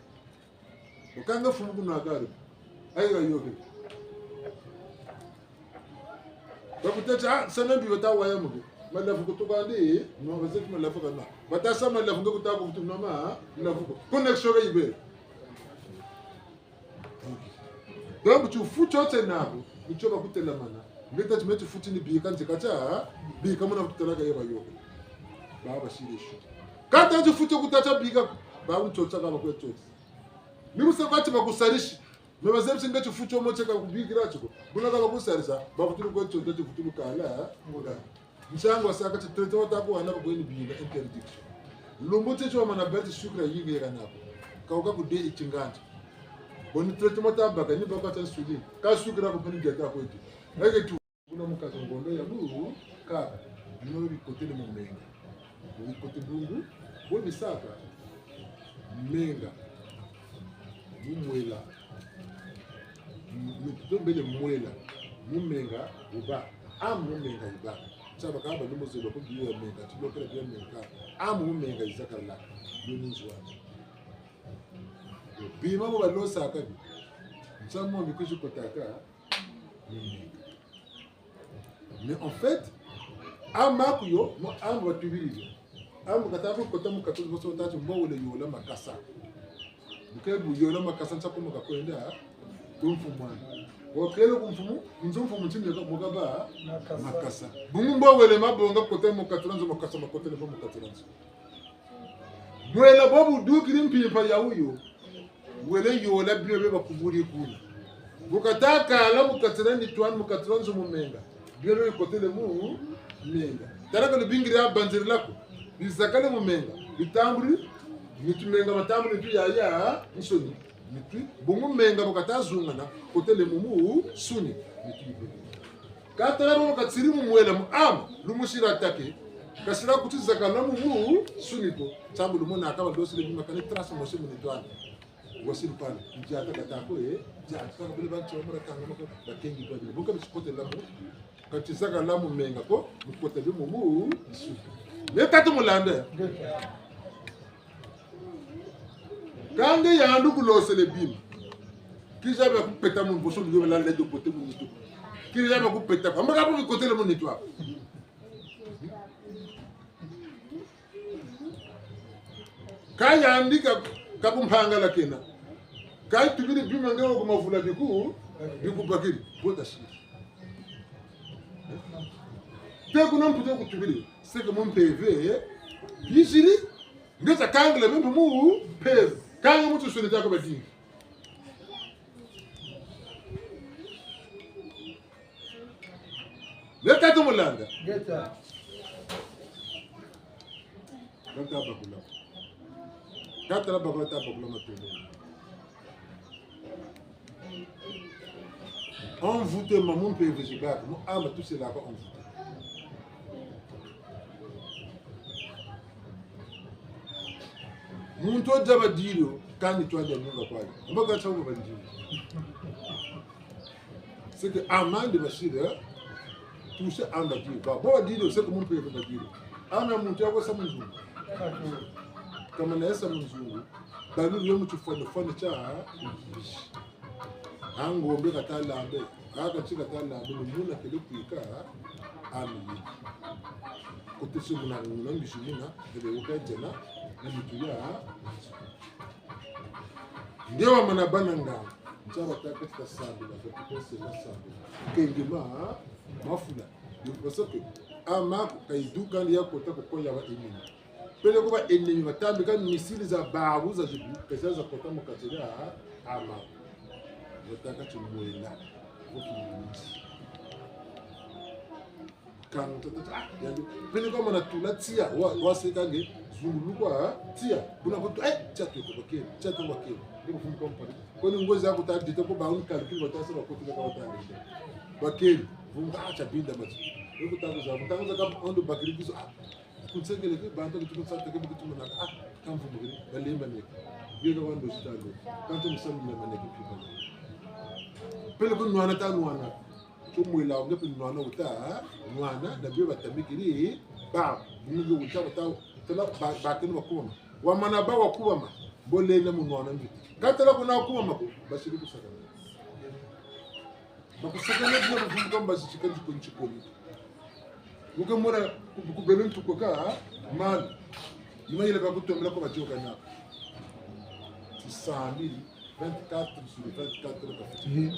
Wo ka nge fumu kunwa kari. Ayi ka yoke. Bakutêle ti, ah, sa na mbi bata waya mu ke. Malavu kutuka ndi, nwa bazeti malavu ka nwa. Bata sa malavu nge kuta ko kutu nwa ma, malavu ko. Connexion ka yibe. Donc, tifu tio tiena naku, ni tio bakutelamana. Nge tâ ti me tifu ti ni bika, nzeka tia bika muna kutelaka ye bayoka. Baba basiri shu. Kâ tâ tifu tio kuta tia bika, bawu ntotsa ka bakwe ntotsa. Ni bu sa kwa ti bakusarisi. Me bazebisi nge tifu tio mo tieka kubikila tio ko. Buna ka bakusarisa, bavutulu kwe ntotsa, tivutulu kala, eh? Nsangu wasaka ti traitement wata kuhana bakwe ni bika, interdiction. Lumbu ti tio wamana bâ ti sucre yingi yeka naku. Ka wuka kude yi tingandi. Bo ni traitement wata baka, ni baka tia insuline. Kâ sucre ko mpe ni diata kwe ti. Eke tu. Buna mu kati ngondo ya bu, kaka. Bino bikotele mu menga. Bikotele bungu, bo bisaka. Menga. Mu mwela. Mu, mu, to mbele mwela. Mu menga, wuba. Amu mu menga yiba. Tia bakaba ni mu zolo ku bio ya menga, ti lokela bio ya menga. Amu mu menga yizakala. Yo ni nzwani. Bima bo balosaka bi. Nsamu mbi kwizi kotaka. Mu menga. Mais en fait, amu aku yo, mo amu batubiri yo. Amu kata kukota mu kati, boso tâ ti mbo wele yola makasa. Bu ke bu yola makasa, nsa kuma kakwenda ku mfumu wandi. Wakele ku mfumu, nzo mfumu ntinde ka, mu kaba makasa. Makasa. Bungu mbo wele mabonga kota mu kati dia nzo, makasa makotele mbo mu kati dia nzo. Mwela bo budukiri mpimpa ya wuyo. Wele yola bio bie bakuburi kuna. Bu kata kala mu kati dia nitu andi, mu kati dia nzo mu menga. Bio bie bikotele mu menga. Tala ka lubingiri a banziri laku. Bizakale mu menga. Bitambuli. Nitu menga matambuli nitu yaya. Nsoni. Nitu. Bungu menga bu kata zungana. Kotele mu mu. Nsoni. Nitu bibiri. Kâ tala bo katsiri mu mwela mu amu, lumusira take, kasira kuti zakala mu mu, nsoni ko, nsambu lumona ka balosele bima kani trace mosi mu nitu andi. Wasiri pale, ndiata kata ko, eh, ndiata kata ko, bele bantu bamura kanga mako, bakengi kwa bele. Bu ka bitsikotela mu, kati zakala mu menga ko, mu kota bi mu mu, nsoni. Ne tatu mulanda. Kâ nge yandi kulosele bima. Kiza bia kupeta mu mboso, mu yobela ledo kote mu nitu. Kiza bia kupeta. Amba ka bu bikotele mu nitu aku. Kâ yandi ka, ka kumpangala kena. Kâ tubiri bima nge wo ku mavula biku, bikubakiri. Bota siri. Te kuna mputu kutubiri. C'est que mu mpeve, biziri. Nge ta kangila mpe mu mpeve. Kanga mu tinsuni tiaku badingi. Ne tatu mulanda. Ngeta. Ngeta bakula. Tata la bakula, ta bakula matondo. Envoûtement, mu mpeve zibaka, mu amu tusilaka envoûté. Muntu wo dia badiri, kani twa dia nunga kwa yo. Mbo ka tsa wo badiri. C'est que amu andi basiri, touché amu badiri. Ba, bo badiri, c'est que mu mpeve badiri. Amu ya muntu ya ko sa mu nzungu. Kamana ya sa mu nzungu. Balu yo mu tifwanefwane tia mbizi. A ngombe kata lambe, a kati kata lambe, ni muna kele kwika, a miyi. Kotese muna, muna mbizi muna, kele wuka jana, na mitu ya. Nge wamana bâ na nganga, ntia batâka ti ta sambila, ka ti kose na sambila. Kenge ma, mafula. Ni parce que, amu aku, ka yiduka ni ya kota ku koya wa enemi. Peleko ba ennemis batambika missile za bawu za zibu, pesa za kota mu kati dia amu. Batâka ti mwela, wo ki mwisi. Kanga tata, ah, yandi, peleko mana tula tiya, wa, waseka nge, zunguluka, ah, tiya. Buna ko, eh, tiya tuko bakele, tiya tuko bakele. Nge bavumbuka mpari. Ko ni ngozi yaku ta dite ko ba un calcul, bata sa bakoti ka bata dite. Bakele, vumbuka, ah, tia binda mati. Nge kutanga za, kutanga za ka ondo bakele kiso, ah, Kunsekele ke, bantu kitu kutsata ke, kitu manaka, ah, kamvu mugiri, balemba neke. Yeka wando sitando, kanto musambi na maneke pipa. Peleko nwana ta nwana. Tio mwela nge pe nwana wuta, nwana, na bio batambikiri, ba, bungu wuta, wuta, wuta, ba, bakeni bakubama. Wamana bâ wakubama, mbo lenda mu nwana mbi. Kâ tala kuna wakubama ko, basiri kusakana. Bakusakana bia bavumbuka mbazi tika nziko nziko ni. Wuke mona ku-, kubele ntuko ka, ha? Mali. Yima yele bakutombela ko batioka na. Tisambili. Vingt-quatre sur vingt-quatre ka fweti. Mhm.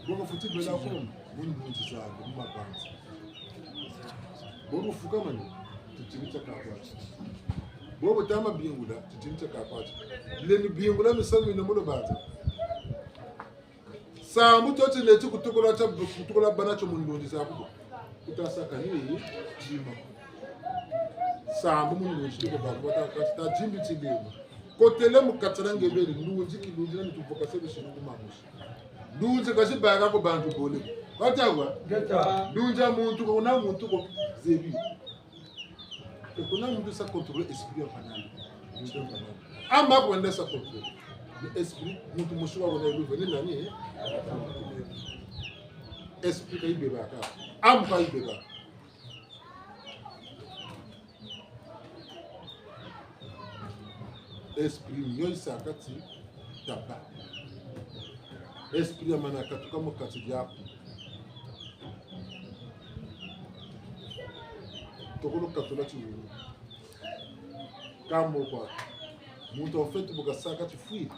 Bo ka fweti bela ko, mu ndunzi zaku, mu mabanza. Bo bufukamane, titini tia kakwati. Bo butama bingula, titini tia kakwati. Lendi bingula misamu mina mu lubanza. Sambu tio ti neti kutukula tia, kutukula bana tio mu ndunzi zaku. Kuta saka ni tima. Sambu mu ndunzi tio ko baku bata, bata, ta dimbi tilema. Kotele mu kati dia nge beni, ndunzi ki ndunzi na ni tuvoka sebe sinu ku mamusi. Ndunzi ka zi baka ko bantu bole. Bata wa? Ngeta. Ndunzi ya muntu ko, na muntu ko zebi. E kuna muntu sa contrôler esprit ya mpangi'andi. Muntu ya mpangi'andi. Âme ko wenda sa contrôler. Ni esprit, muntu mosi wa wena luve, ni nani, eh? Esprit ka yibebaka. Âme ka yibebaka. Esprit ni yo yisaka ti taba. Esprit ya mana katuka mu kati diaku. Tokolo katula tiwulu. Ka mo kwa. Muntu en fait bu kasaka tifwiri.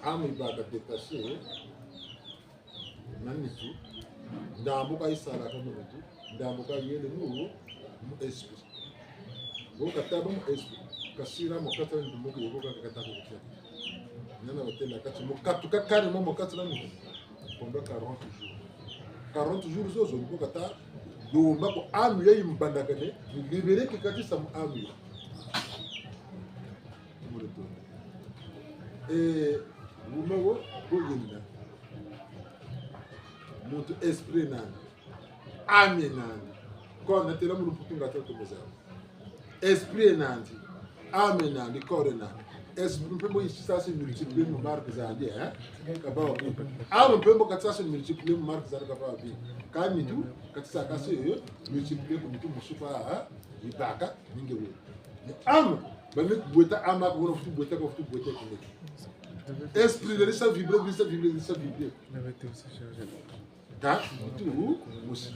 Âme yibaka détachée na nitu, ndambu ka yisalaka mu nitu, ndambu ka yele mu, mu esprit. Bo kata bâ mu esprit, kasila mu kati dia nitu mu ke yoko ka kata ko kutia. Nana batêla kati mu katuka kani mo mu kati dia nitu. Pendant quarante jours. Quarante jours zozo, ni bo kata lomba ko âme yo yimbandakane, ni libérer ki kati sa mu âme yo. Mu le tondo. Eh, wuma wo, bo yenda. Muntu esprit nandi. Âme nandi. Corps, natêla mu lumputu nga tatu muzaba. Esprit nandi. Âme nandi, corps nandi. Esprit mpe mbo yisisa se multiplier mu marque zandi, eh? Ka bâ wa bi. Âme mpe mbo katisa se multiplier mu marque zandi ka bâ wa bi. Ka nitu, katisa ka se, eh, multiplier ku nitu musuka, eh? Yibaka, ni nge we. Ni âme, ba me kubweta âme ko, bona futu bweta ko, futu bweta ko. Esprit, le sa vibrer, le sa vibrer, le sa vibrer. Ka nitu mosi.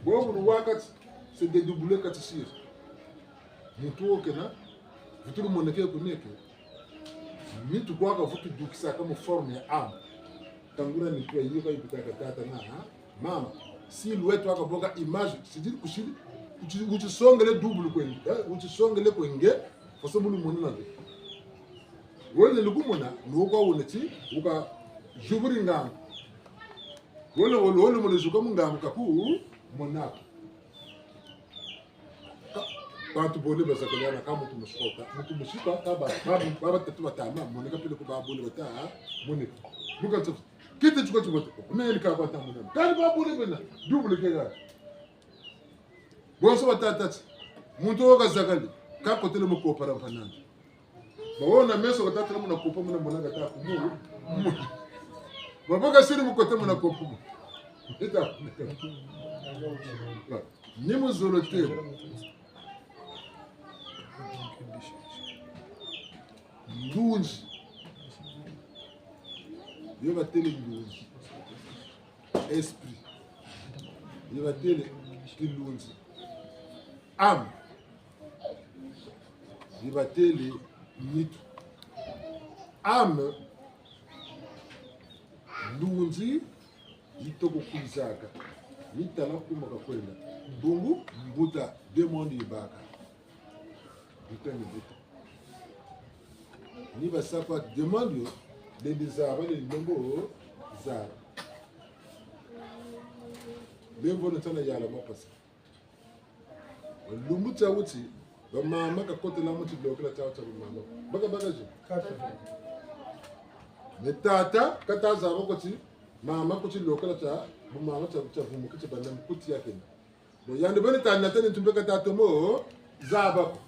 Bobu lu wa kati, se dédoubler kati siri. Muntu wo kena, vutulu moneke ku neke. Nitu kwa ka vutu dukisaka mu forme ya âme. Tangula nitu ya yo ka yibitaka tata na, ha? Mama. Silhouette wa ka bonga image, c'est-à-dire kusiri, wuti, wuti songele double kwe nge, eh, wuti songele kwe nge, façon bu lu mona na nge. Wele lu ku mona, ni wo kwa wona ti, wu ka zuburi ngangu. Wole, wole, wole, mole zuka mu ngangu ka ku mona ko. Ka, bantu bole bazakala na ka muntu mosi ko ka, muntu mosi ko ka ba, ba, ba batatu batama, moneka peleko ba bole bata, moneka. Luka tsof, kiti tsuka tsuka tsuka. Meni ka kwa ta mona. Kani ba bole bena, double ke ka. Bonso batata ti, muntu wo kazakali, kakotele mu kopa dia mpangi'andi. Bawona meso kata tala muna kopa muna mona kata kumu. Baba kasiri mu kota muna kopa mu. Ita. Ni mu zolo te. Ndunzi. Yo batêle ndunzi. Esprit. Yo batêle kilunzi. Âme. Yo batêle nitu. Âme, ndunzi, yi toko kwizaka, yi tala kuma kakwenda. Bungu, mbuta, deux mondes yibaka. Mbuta ni mbuta. Ni basa kwa deux mondes yo, lendi zaba, lendi lembo zaba. Lemvo na tana yala mapasa. Lumbu tia wuti, bamama kakotela mu tilokela tiawu tia bamama. Baka baka zi. Mais tata, kata zaba ko ti, mama ku tilokela tia bamama tia, tia vumu kiti bana mu kuti ya kena. Bon, yandi bani tani na tani ntumbe kata tomo zaba ko.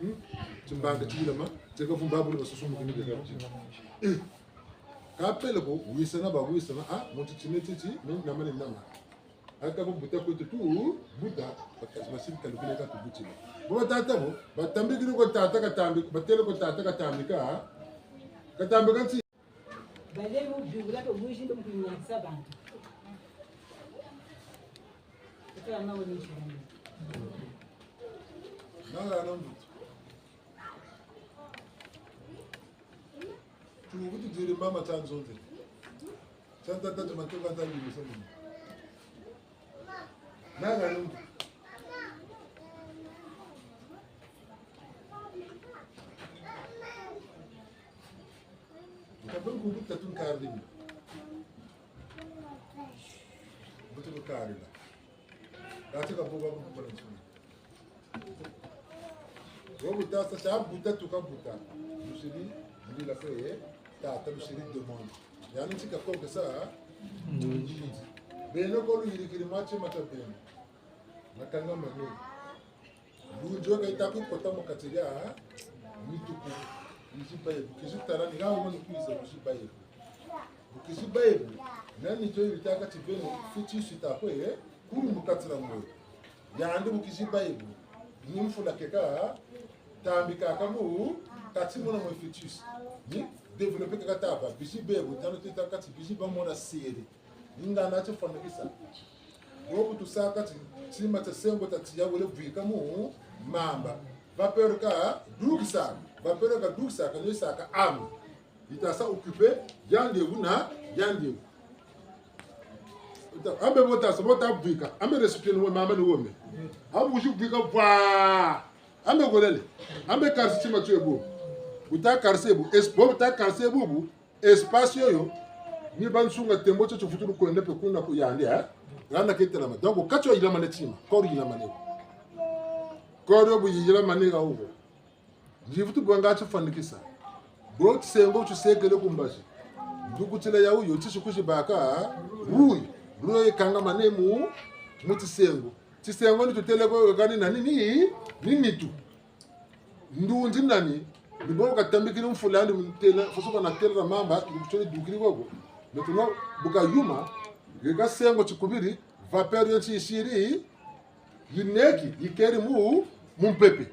Hmm? Timbanga tibilama, tieka vumba buli basusu mu kini beka. Eh. Kapele ko, wisana ba wisana, ah, muntu tine titi, ni nama ni nama. Aka bo buta kweto tu, buta, bakazi basiri calculer ka tubutila. Bo batata bo, batambikiri ko tata katambi, batêle ko tata katambika, katambika nti. Balemu bingula to mwizi ndo mu kunyatisa bantu. Kata ya mawe ni shirani. Nala na mbutu. Tuku tudiri mama tia nzonzele. Tia ntata tia matoka tia lili sa lili. Nanga nungu. Ntabwe nkuku tatu nkarimi. Butu kukarila. Kati ka buka kukukola nsuni. Wo buta sa tia buta tuka buta. Lusiri, ndila kwe, tata lusiri demoni. Yani nti ka koke sa, beno ko luyirikiri mati mata beno. Makanga mane. Lunzo ka yita kukota mu kati dia mituku. Bizi baye bu. Kizi tala ni gawo ni kwiza bizi baye bu. Bu kizi baye bu. Nani to yita kati beno fœtus yita kwe, eh? Kulu mu kati dia moyo. Yandi bu kizi baye bu. Ni mfula keka, tambikaka mu, kati muna mu fœtus. Ni développer kaka taba. Bizi baye bu, tano tita kati bizi ba mona seri. Ni ngana tifwanikisa. Bobu tusaka ti, tima tia sengo tia tiya wele bwika mu mamba. Vapeur ka dukisa, vapeur ka dukisa, ka nwe saka âme. Yita sa occuper, yandi wu na, yandi wu. Yita, ambe bota sa, bota bwika, ambe récipient ni wo mamba ni wo me. Ambe wizi bwika bwa, ambe golele, ambe karisi tima tio bu. Buta karisi bu, es-, bo buta karisi bu bu. Espace yoyo, ni bansunga tembo tio tivutulu kwenda mpe kuna ku yandi, eh? Hana ketelama. Donc, kati yo yilamane tima, corps yilamane. Corps yo bu yilamane ha wuko. Nzivutu bwanga tifwanikisa. Bo tisengo tisekele ku mbazi. Ndukutila ya wuyo, tisi kuzi baka, wuyo. Luyo yikangamane mu, mu tisengo. Tisengo ni tutele ko kani nani ni, ni nitu. Ndunzi nani, ni bo katambikini mfula yandi mutela, faso kana tela mamba, ni kutso ni dukiri koko. Maintenant, bu kayuma, yeka sengo tikubiri, vapeur yo nti yisiri, yineki, yikeri mu, mu mpepe.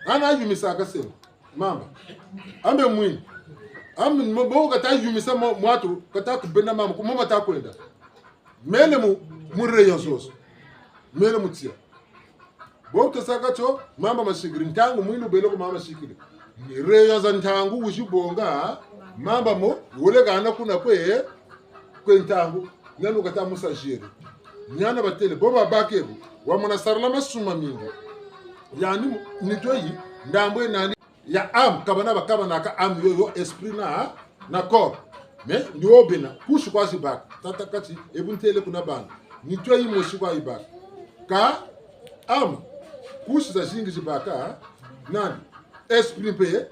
Hana yumisaka sengo, mamba. Ambe mwini. Ambe, mo-, bo kata yumisa mo-, mwatu, kata kubenda mamba, ku mamba ta kwenda. Mele mu, mu rayon zozo. Mele mu tiya. Bo tusaka tio, mamba masikiri, ntangu mwini bele ko mamba masikiri. Ni rayon za ntangu wizi bonga, mamba mo, wele hana kuna kwe, kwe ntangu, nani kata musa gérer. Ni hana batele, bo babake bu, wamona sarila masumu mamingi. Yani, nitu yi, ndambu yi nani, ya âme, kabana bakabanaka âme yoyo, esprit na, na corps. Mais, ni wo bena, kusi kwa zi baka, tata kati, e bu ntele kuna bana. Nitu yi mosi kwa yi baka. Kâ âme, kusi zazingi zi baka, nani? Esprit mpe,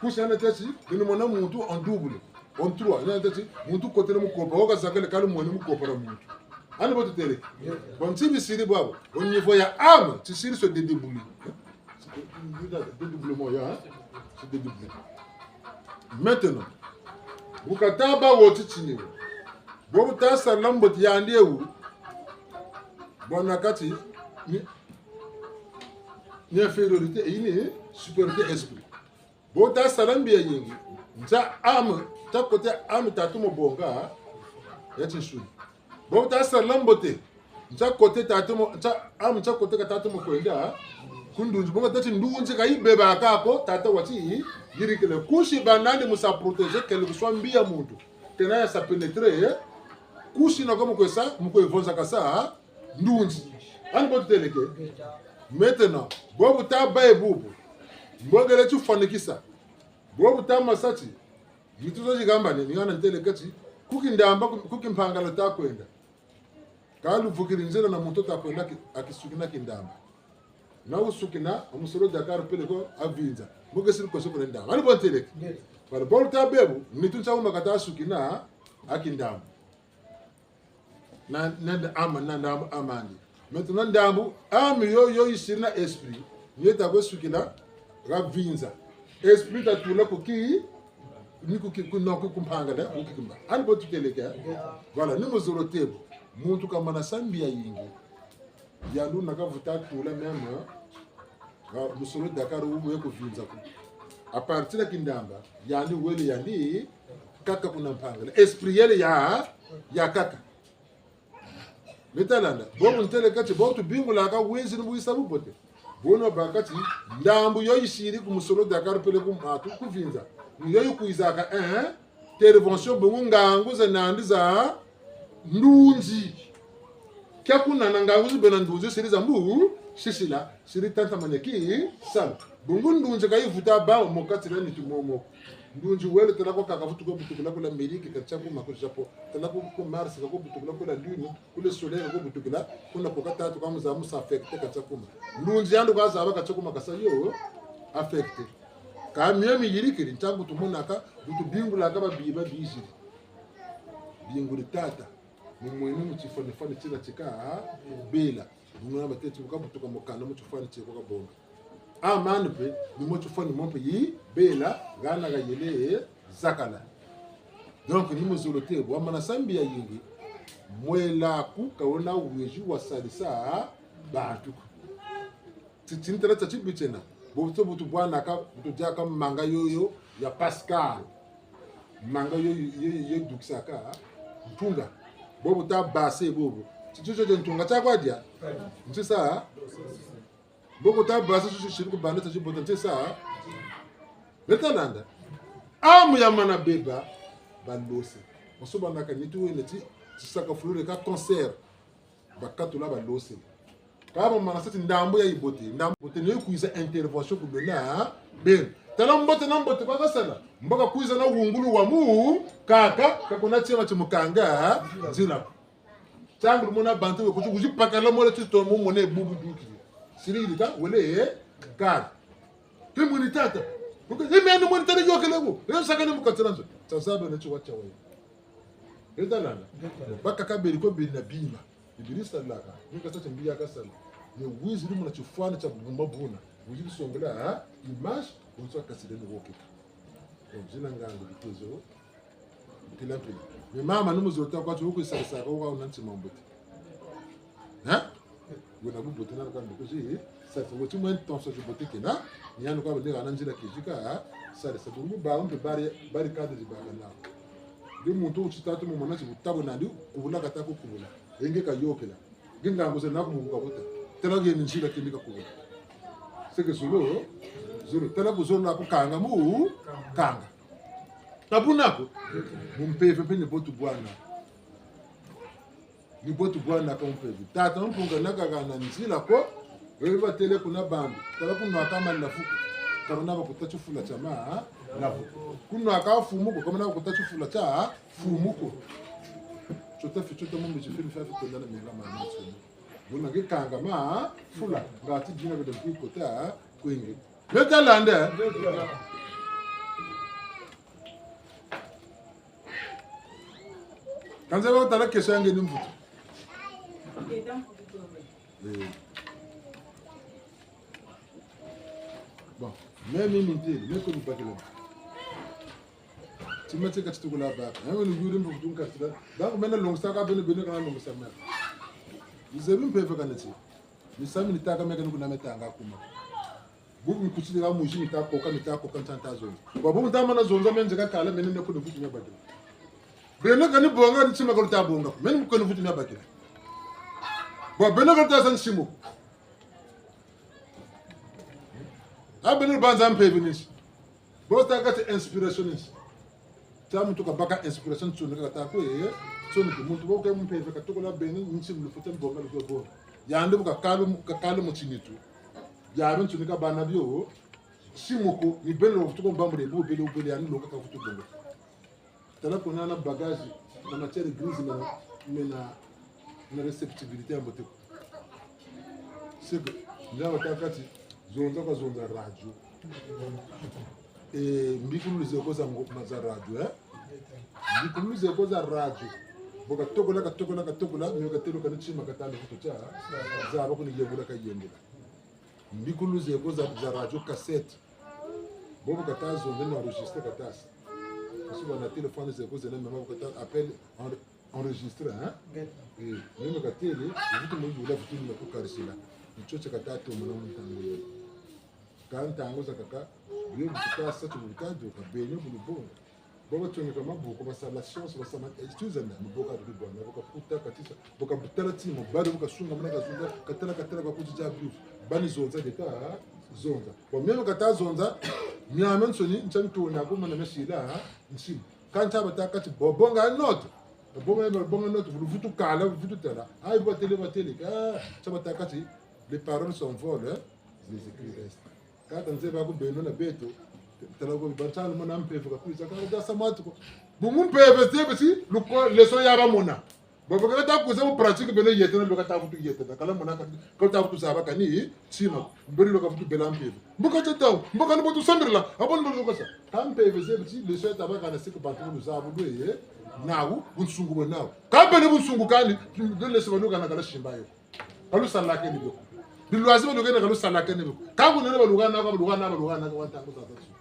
kusi hana tâ ti, beno mona muntu en double, en trois, hana tâ ti, muntu kotele mu kopa, wo kazakale kala mwene mu kopa na muntu. Hana bo tutele. Bon, ti bisiri bwabo, au niveau ya âme, tisiri se dédoubler. Dédoublement, ya, hein? C'est dédoublé. Maintenant, bu kata bâ wo titini wo. Bo buta sala mbote yandi wu. Bon, na kati, ni, ni infériorité, et ni supériorité esprit. Bo buta sala mbi yayingi. Ntia âme, ntia côté âme tatu mo bonga, ya tinsuni. Bo buta sala mbote. Ntia côté tata mo, ntia, âme ntia côté ka tata mo kwenda, ku ndunzi. Bonga tâ ti ndunzi ka yibebaka ko, tata wati, yirikile. Kusi ba nani mu sa protéger, quel que soit mbi ya muntu. Kena ya sa pénétrer, eh? Kusi na ko mu kwe sa, mu kwe vonza ka sa, ndunzi. Hana bo tutele ke. Maintenant, bo buta bâ e bubu. Mbongele tifwanikisa. Bo buta masa ti. Nitu zo zigamba ni, ni hana ntele kati, ku Kindamba, ku, ku Kimpangala ta kwenda. Ka luvukiri nzila na muntu ta kwenda ki-, a kisukina Kindamba. Na wusukina, a musolo Dakar peleko a Vinza. Mu kesiri koso kuna Ndamba. Hana bo ntele ke. Bala bo luta bê bu, nitu ntia wuma kata sukina, a Kindamba. Na, na, na âme, na, na âme andi. Maintenant, ndambu, âme yo, yo yisiri na esprit, ni yo ta kwe sukina, ha Vinza. Esprit ta tula ku ki, ni ku ki, ku, non, ku, ku Mpangala, ku Kikimba. Hana bo tutele ke. Voilà, ni mu zolo tê bu. Muntu kamana sa mbi yayingi. Yandi wuna kavuta tula même, ha, musolo Dakar wu mwe ku Vinza ku. À partir ya Kindamba, yandi wele yandi, kaka kuna Mpangala. Esprit yele ya, ya kaka. Meta landa. Bo bu ntele kati, bo tubingulaka wizi ni bu wisa bubote. Bono ba kati, ndambu yo yisiri ku musolo Dakar peleko matu ku Vinza. Ni yo yikwizaka, eh, intervention bungu ngangu za nandi za ndunzi. Kia kuna na ngangu zi bena ndunzi siri za mbu, sisila, siri tanta maneki, salu. Bungu ndunzi ka yivutu bâ, mu kati dia nitu momo. Ndunzi wele tala ko kaka vutu ko butukila kula Amérique, ka tia kuma ku Japon. Tala ko ku Mars, ka ko butukila kula Lune, kule Soleil, ka ko butukila, kuna ko katatu ka mu za mu sa affecté ka tia kuma. Ndunzi yandi kwa zaba ka tia kuma ka sa yo affecté. Ka mio miyirikiri, ntangu tumonaka, bu tubingulaka ba biba biziri. Binguri tata, mu mwene mu tifwanifwani tina tika, bela. Bungu na batêti bu kabutuka mu kanda mu tifwani tia ko kabonga. Amani mpe, ni mu tifwani mo mpe yi, bela, hana hayele, zakala. Donc, ni mu zolo tê, bwa mana sambi ya yingi, mwela ku ka wena wizi wa salisa, bantu ko. Ti, tintela tia tibi tiena. Bo butu, butu bwanaka, butu diaka manga yoyo ya Pascal. Manga yo, yo, yo, yo dukisaka ntunga. Bo buta base bobo. Ti, ti, ti, ti ntunga tia kwa dia. Nti sa. Bo buta base, ti, ti, ti, ku banda tia tibota, nti sa. Beta landa. Amu ya mana beba, balose. Musu banaka nitu wene ti, ti saka fulure ka concert. Bakatula balose. Ka bamana sa ti ndambu ya yibote, ndambu bote ni yo kwiza intervention ku bena, beno. Tala mbote na mbote kwa kasala. Mbo kakwiza na wungulu wa mu, kaka, ka kuna tiema ti mu kanga, nzila. Ntangu lumona bantu be kuti, kuti pakala mole ti to mu mone bubu duki. Siri yirika, wele, eh, kari. Ti mwini tata. Kuke, ime ani mwini tata yôkele ko. Yo saka ni mu kati dia nzo. Tazaba na tiwa tiawa. Beta landa. Bakaka beri ko beri na bima. Bibiri salaka. Ni kasa ti mbi ya kasala. Ni wiziri muna tifwani tia bumba buna. Wiziri songela, ha? Image, bonso kasile ni wokeka. Donc, zina ngangu bitezo. Mpila mpila. Mais mama, ni mu zolo tâ kwa ti wuku salisaka, wuka wuna ntima mbote. Hein? Wena bubote na luka ndukuzi, sa ti weti mwe ntonso tibote kena, ni yandi kwa bale hana nzila kizika, sa ti sa bungu ba mpe bari, bari kadi zibaka na. Ndi muntu wuti tatu mu mona ti butabu nandi, kubula kata ku kubula. Yenge kayôkela. Nge ngangu zena ku mu buka buta. Tala yeni nzila kindi kakubula. Seke zulu, zulu. Tala ku zulu na ku kanga mu, kanga. Tabuna ko, mu mpeve mpe ni bo tubwana. Ni bo tubwanaka mu mpeve. Tata Mpungu na kahana nzila ko, we batêle kuna bandu. Tala kunwaka malavu ko, ka bana bakuta tifula tia malavu ko. Kunwaka fumu ko, ka bana bakuta tifula tia fumu ko. Tiota fi tiota mu mbi tifini fia fikwenda na menga mama tioni. Buna nge kanga mafula, ngati dina bede mpi kota kwenge. Beta landa. Kanza ba tala question ya nge ni mvutu. Eh. Bon, mais mimi ntêle, mais ko ni bakila. Tima ti ka ti tukula baka. Hein, wena yuri mbo kutunga tila. Donc, mena longisa ka beno, beno kana longisa mena. Ni zebi mpeve kana ti. Misamu ni tâka meka ni kuna metanga kuma. Bubu mikutili ka muzi mita koka, mita koka, nta nta zonza. Wa bubu nta mana zonza, meno nzeka kala, meno ni ko ni vutu mia bakila. Beno kani bonga, ni tima ka luta bonga. Meno ni ko ni vutu mia bakila. Bon, beno ka luta sa nsimu. A beno banza mpeve nisi. Bo tâka ti inspiration nisi. Tia muntu kabaka inspiration tsonika kata kwe, eh, tsonika muntu bo ke mpeve katokola beno nsi mu lufuta mbonga lukwe bo. Yandi bu kakala mu, kakala mu tinitu. Yandi tsonika bana bio, nsimu ko, ni beno lo futuko mbambule, bu bele, bu bele, yandi lo kaka futu bongo. Tala ko na na bagage, na matière grise, na, na, na réceptibilité ya mbote ko. C'est que, nzaba tâka ti, zonza ka zonza radio. Eh, mbikululu ze ko za ngo-, ma za radio, eh? Mbikululu ze ko za radio. Bo katokola, katokola, katokola, mio katelo kani tima katani kutu tia, zaba kuni yembula kayembula. Mbikululu ze ko za, za radio cassette. Bobo kata zonza na enregistrer kata sa. Parce que na téléphone ze ko zena mama kata appel en-, enregistré, hein? Ngeta. Eh, meno katêle, vutu mu yula vutu ni kukarisila. Ni tio tia kata tomona mu ntangu yo. Ka ntangu zakaka, bio bu tuta sa ti bu tuta dioka, beno bu lubonga. Bo batsoneka mabuku, basala science, basala, excuse-moi, ni bo ka bibwana, bo ka puta, katisa, bo ka butala ti mobali, bo ka sunga mwana kazonza, katala, katala, kwa kuti dia biufu. Bani zonza de ka, zonza. Bon, meno kata zonza, miamiansoni, ntia ntona, ko mana mesila, ha? Ntima. Kâ ntia batâka ti, bo, bonga note. Bonga, bonga note, bu luvutu kala, bu luvutu tala. Ayi, batêle, batêle, ka, ntia batâka ti, les paroles s'envolent, hein? Les écrits restent. Kâ ka nzeba ko beno na beto, tala ko bibansanu mona mpeve kakwiza, kâ dia sa matu ko. Bungu mpeve zebi ti, luko, leçon ya bamona. Bo, bo kata kwiza mu pratique beno yetena, bo kata vutu yetena. Kala mona ka, kata vutu zaba kani, tima. Mberi lo ka vutu bela mpeve. Mbuka tata, mbuka ni bo tusambirila, abo ni bo lukosa. Kâ mpeve zebi ti, leçon ya tabaka na sika bantu bu luzabu lwe, eh? Nawu, bunsungu bwe nawu. Kâ beno bunsungu kani, leçon ba luka na kala simba yo. Ka lusalakene bio. Bilwazi ba lukene ka lusalakene bio. Ka kunene ba lukana ka, ba lukana, ba lukana ka, wa ntangu zazansoni.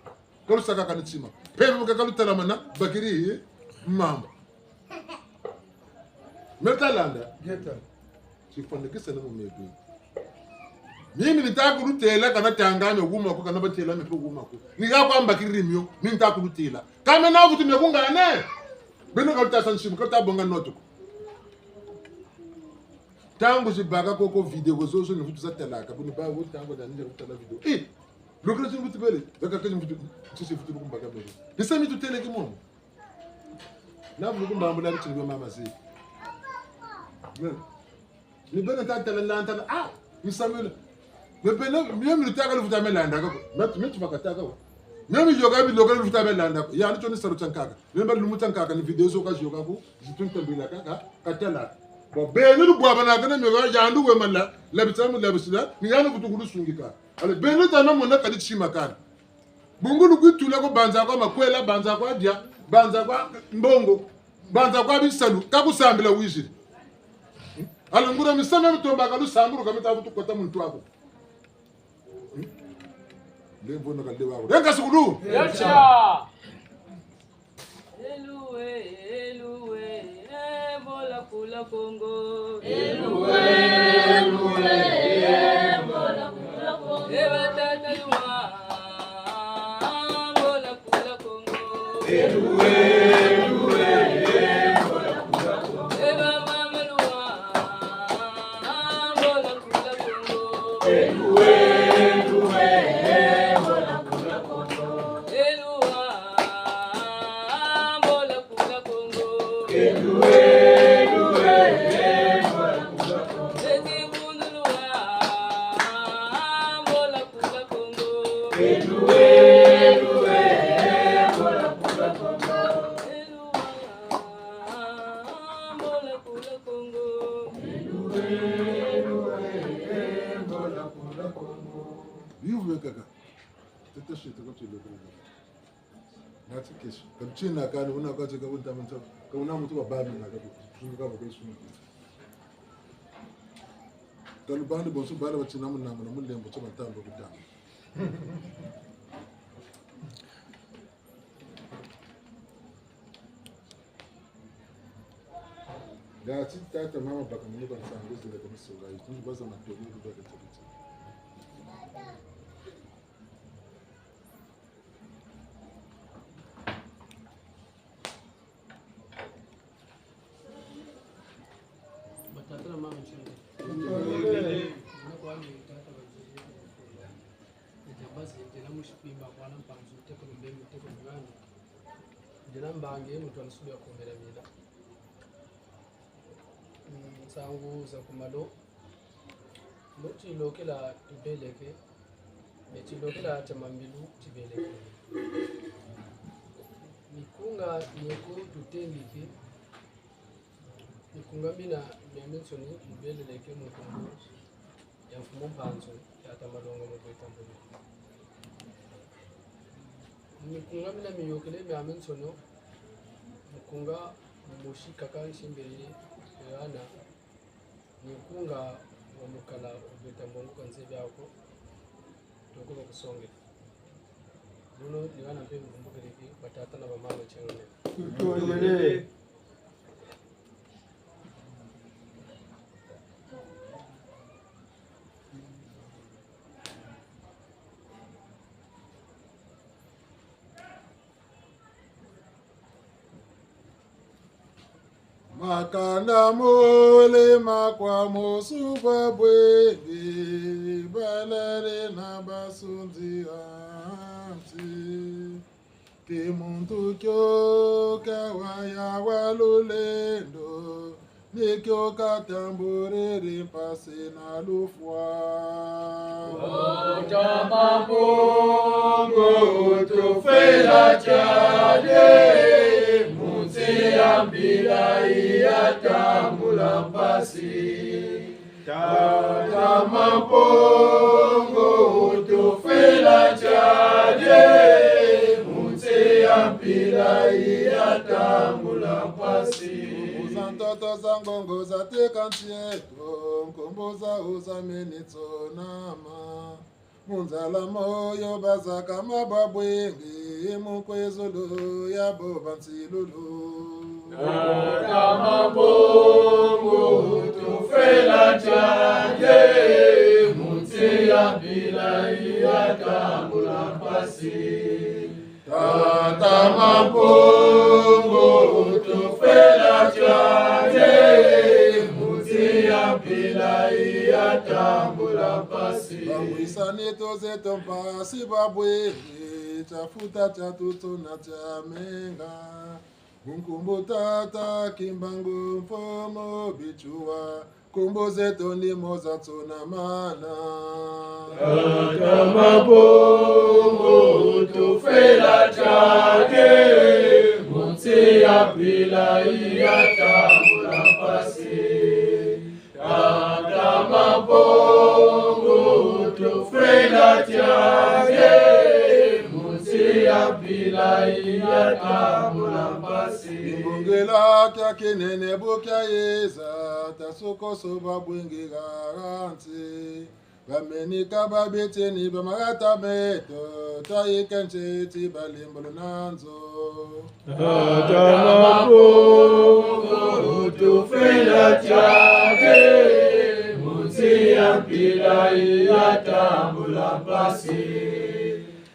Ka lusaka kani tima. Mpeve ka, ka lutalamana, bakiri, mamba. Meta landa. Geta. Tifwanikisa na mu mebi. Mimi nita kulutêla kana tanga me wuma ko, kana batêla me pe wuma ko. Ni ya kwa mbakiri mio, mi nita kulutêla. Kâ me na vutu me kungane. Beno ka luta sa ntima, ka luta bonga note ko. Ntangu zibaka koko vidéo zozo ni vutu za talaka, buni ba wo ntangu za ninja kutala vidéo. Eh, lokele zi mvutu bele, baka kezi mvutu, sisi mvutu kumbaka bele. Ni sa mi tutêle ki momo. Na vutu kumbambula bitini bia mama zi. Ni bena ta tala lantana, ah, ni Samuel. Mais bena, mio mi lutaka luvuta me landa ko. Mio, mio tubaka taka ko. Mio mi yoka bi lokele luvuta me landa ko. Ya, ni tio ni salu tia nkaka. Mio ba lumu tia nkaka, ni vidéo zo ka yoka ko. Zitu ntambila kaka, katala. Bon, beno lubwabanaka na mio, yandi wemana, labisa mu labisila, ni yandi vutu kulusungika. Alors, beno tana mona kadi tima kani. Bungu lukwitula ko banza kwa makwela, banza kwa dia, banza kwa mbongo, banza kwa bisalu, ka kusambila wiziri. Alors, nguria misamu mitombaka lusambulu ka mita vutu kota muntu waku. Nde mvona ka nde waku. Renga sukulu! Yacha! Eluwe, eluwe, eh, mbola kula Kongo. Eluwe, eluwe, eh, mbola kula Kongo. Eh, batata luwa, mbola kula Kongo. Eluwe, eluwe, eh, mbola kula Kongo. Eh, bamama luwa, mbola kula Kongo. Eluwe, eluwe, eh, mbola kula Kongo. Eluwa, mbola kula Kongo. Eluwe, eluwe, eh, mbola kula Kongo. Ezi bundu luwa, mbola kula Kongo. Eluwe, eluwe, eh, mbola kula Kongo. Eluwa, mbola kula Kongo. Eluwe, eluwe, eh, mbola kula Kongo. Biuvu biakaka. Tata shetu kwa tshilo kwa. Nati kesu. Ka lutina kani, wuna kwa teka wunta muntu. Ka wuna muntu wa bami na ka ku. Sunga ka ba kwe sunga. Ka lubandi bonso bala batina munangu na mulembo tio batamba kutamba. Ngati tata mama baka muni kwa nsangu zile kwa misunga. Yitunzi baza matoni kubaka tsa. Batata na mama nshenge. Nina kwa ni tata wa nzuri. Nita basi, nina mushi kwimba kwa na mpanzu, teko mbembe, teko mwana. Nina mbangi, muntu wa nsubi ya kumbela mina. Mm, nsangu za ku malo. Mu tilokela tubeleke, me tilokela tia mambilu tibeleke. Mikunga mieko tutendeke, mikunga mina miamiansoni mibeleleke mu nkumbu ya mfumu Mpanzu, tata Malonga mu bweta mbulu. Mikunga mina miyokele miamiansoni, mukunga mumosi kaka nsimbele Yohana, ni nkunga wa mukala wa beta mbongo ka nzebi ako, toko bakusongela. Buno ni hana mpe mvumbukeleke, batata na bamama tiangane. Tutondele. Makanda mole makwa mosu babwenge, balale na basunzi ansi. Ti muntu kio kawa ya wa lulendo, ni kio katambulele mpasi na lufwa. Tata Mpungu, tufwila tiari, mu nsi ya mpila yi ya tambula mpasi. Tata Mpungu, tufwila tiari, mu nsi ya mpila yi ya tambula mpasi. Nkumbu za ntoto za ngongo za teka nsi eto, nkumbu zawu za meni tsonama. Mu nzala moyo bazakama babwenge, mu kwizulu ya bo bansilulu. Tata Mpungu, tufwila tiari, mu nsi ya mpila yi ya tambula mpasi. Tata Mpungu, tufwila tiari, mu nsi ya mpila yi ya tambula mpasi. Bangwisani to zeto mpasi babwenge, tia futa tia tutu na tia menga. Mu nkumbu Tata Kimbangu Mfumu Bitsiwa, nkumbu zeto ni mo za tsonamana. Tata Mpungu, tufwila tiari, mu nsi ya mpila yi ya tambula mpasi. Tata Mpungu, tufwila tiari, mu nsi ya mpila yi ya tambula mpasi. Mbongela kia kinene bu kia yeza, ta sukoso babwenge ha nsi. Bameni ka babitini ba mahata meto, tayika ntieti balimbolo na nzo. Tata Mpungu, tufwila tiari, mu nsi ya mpila yi ya tambula mpasi.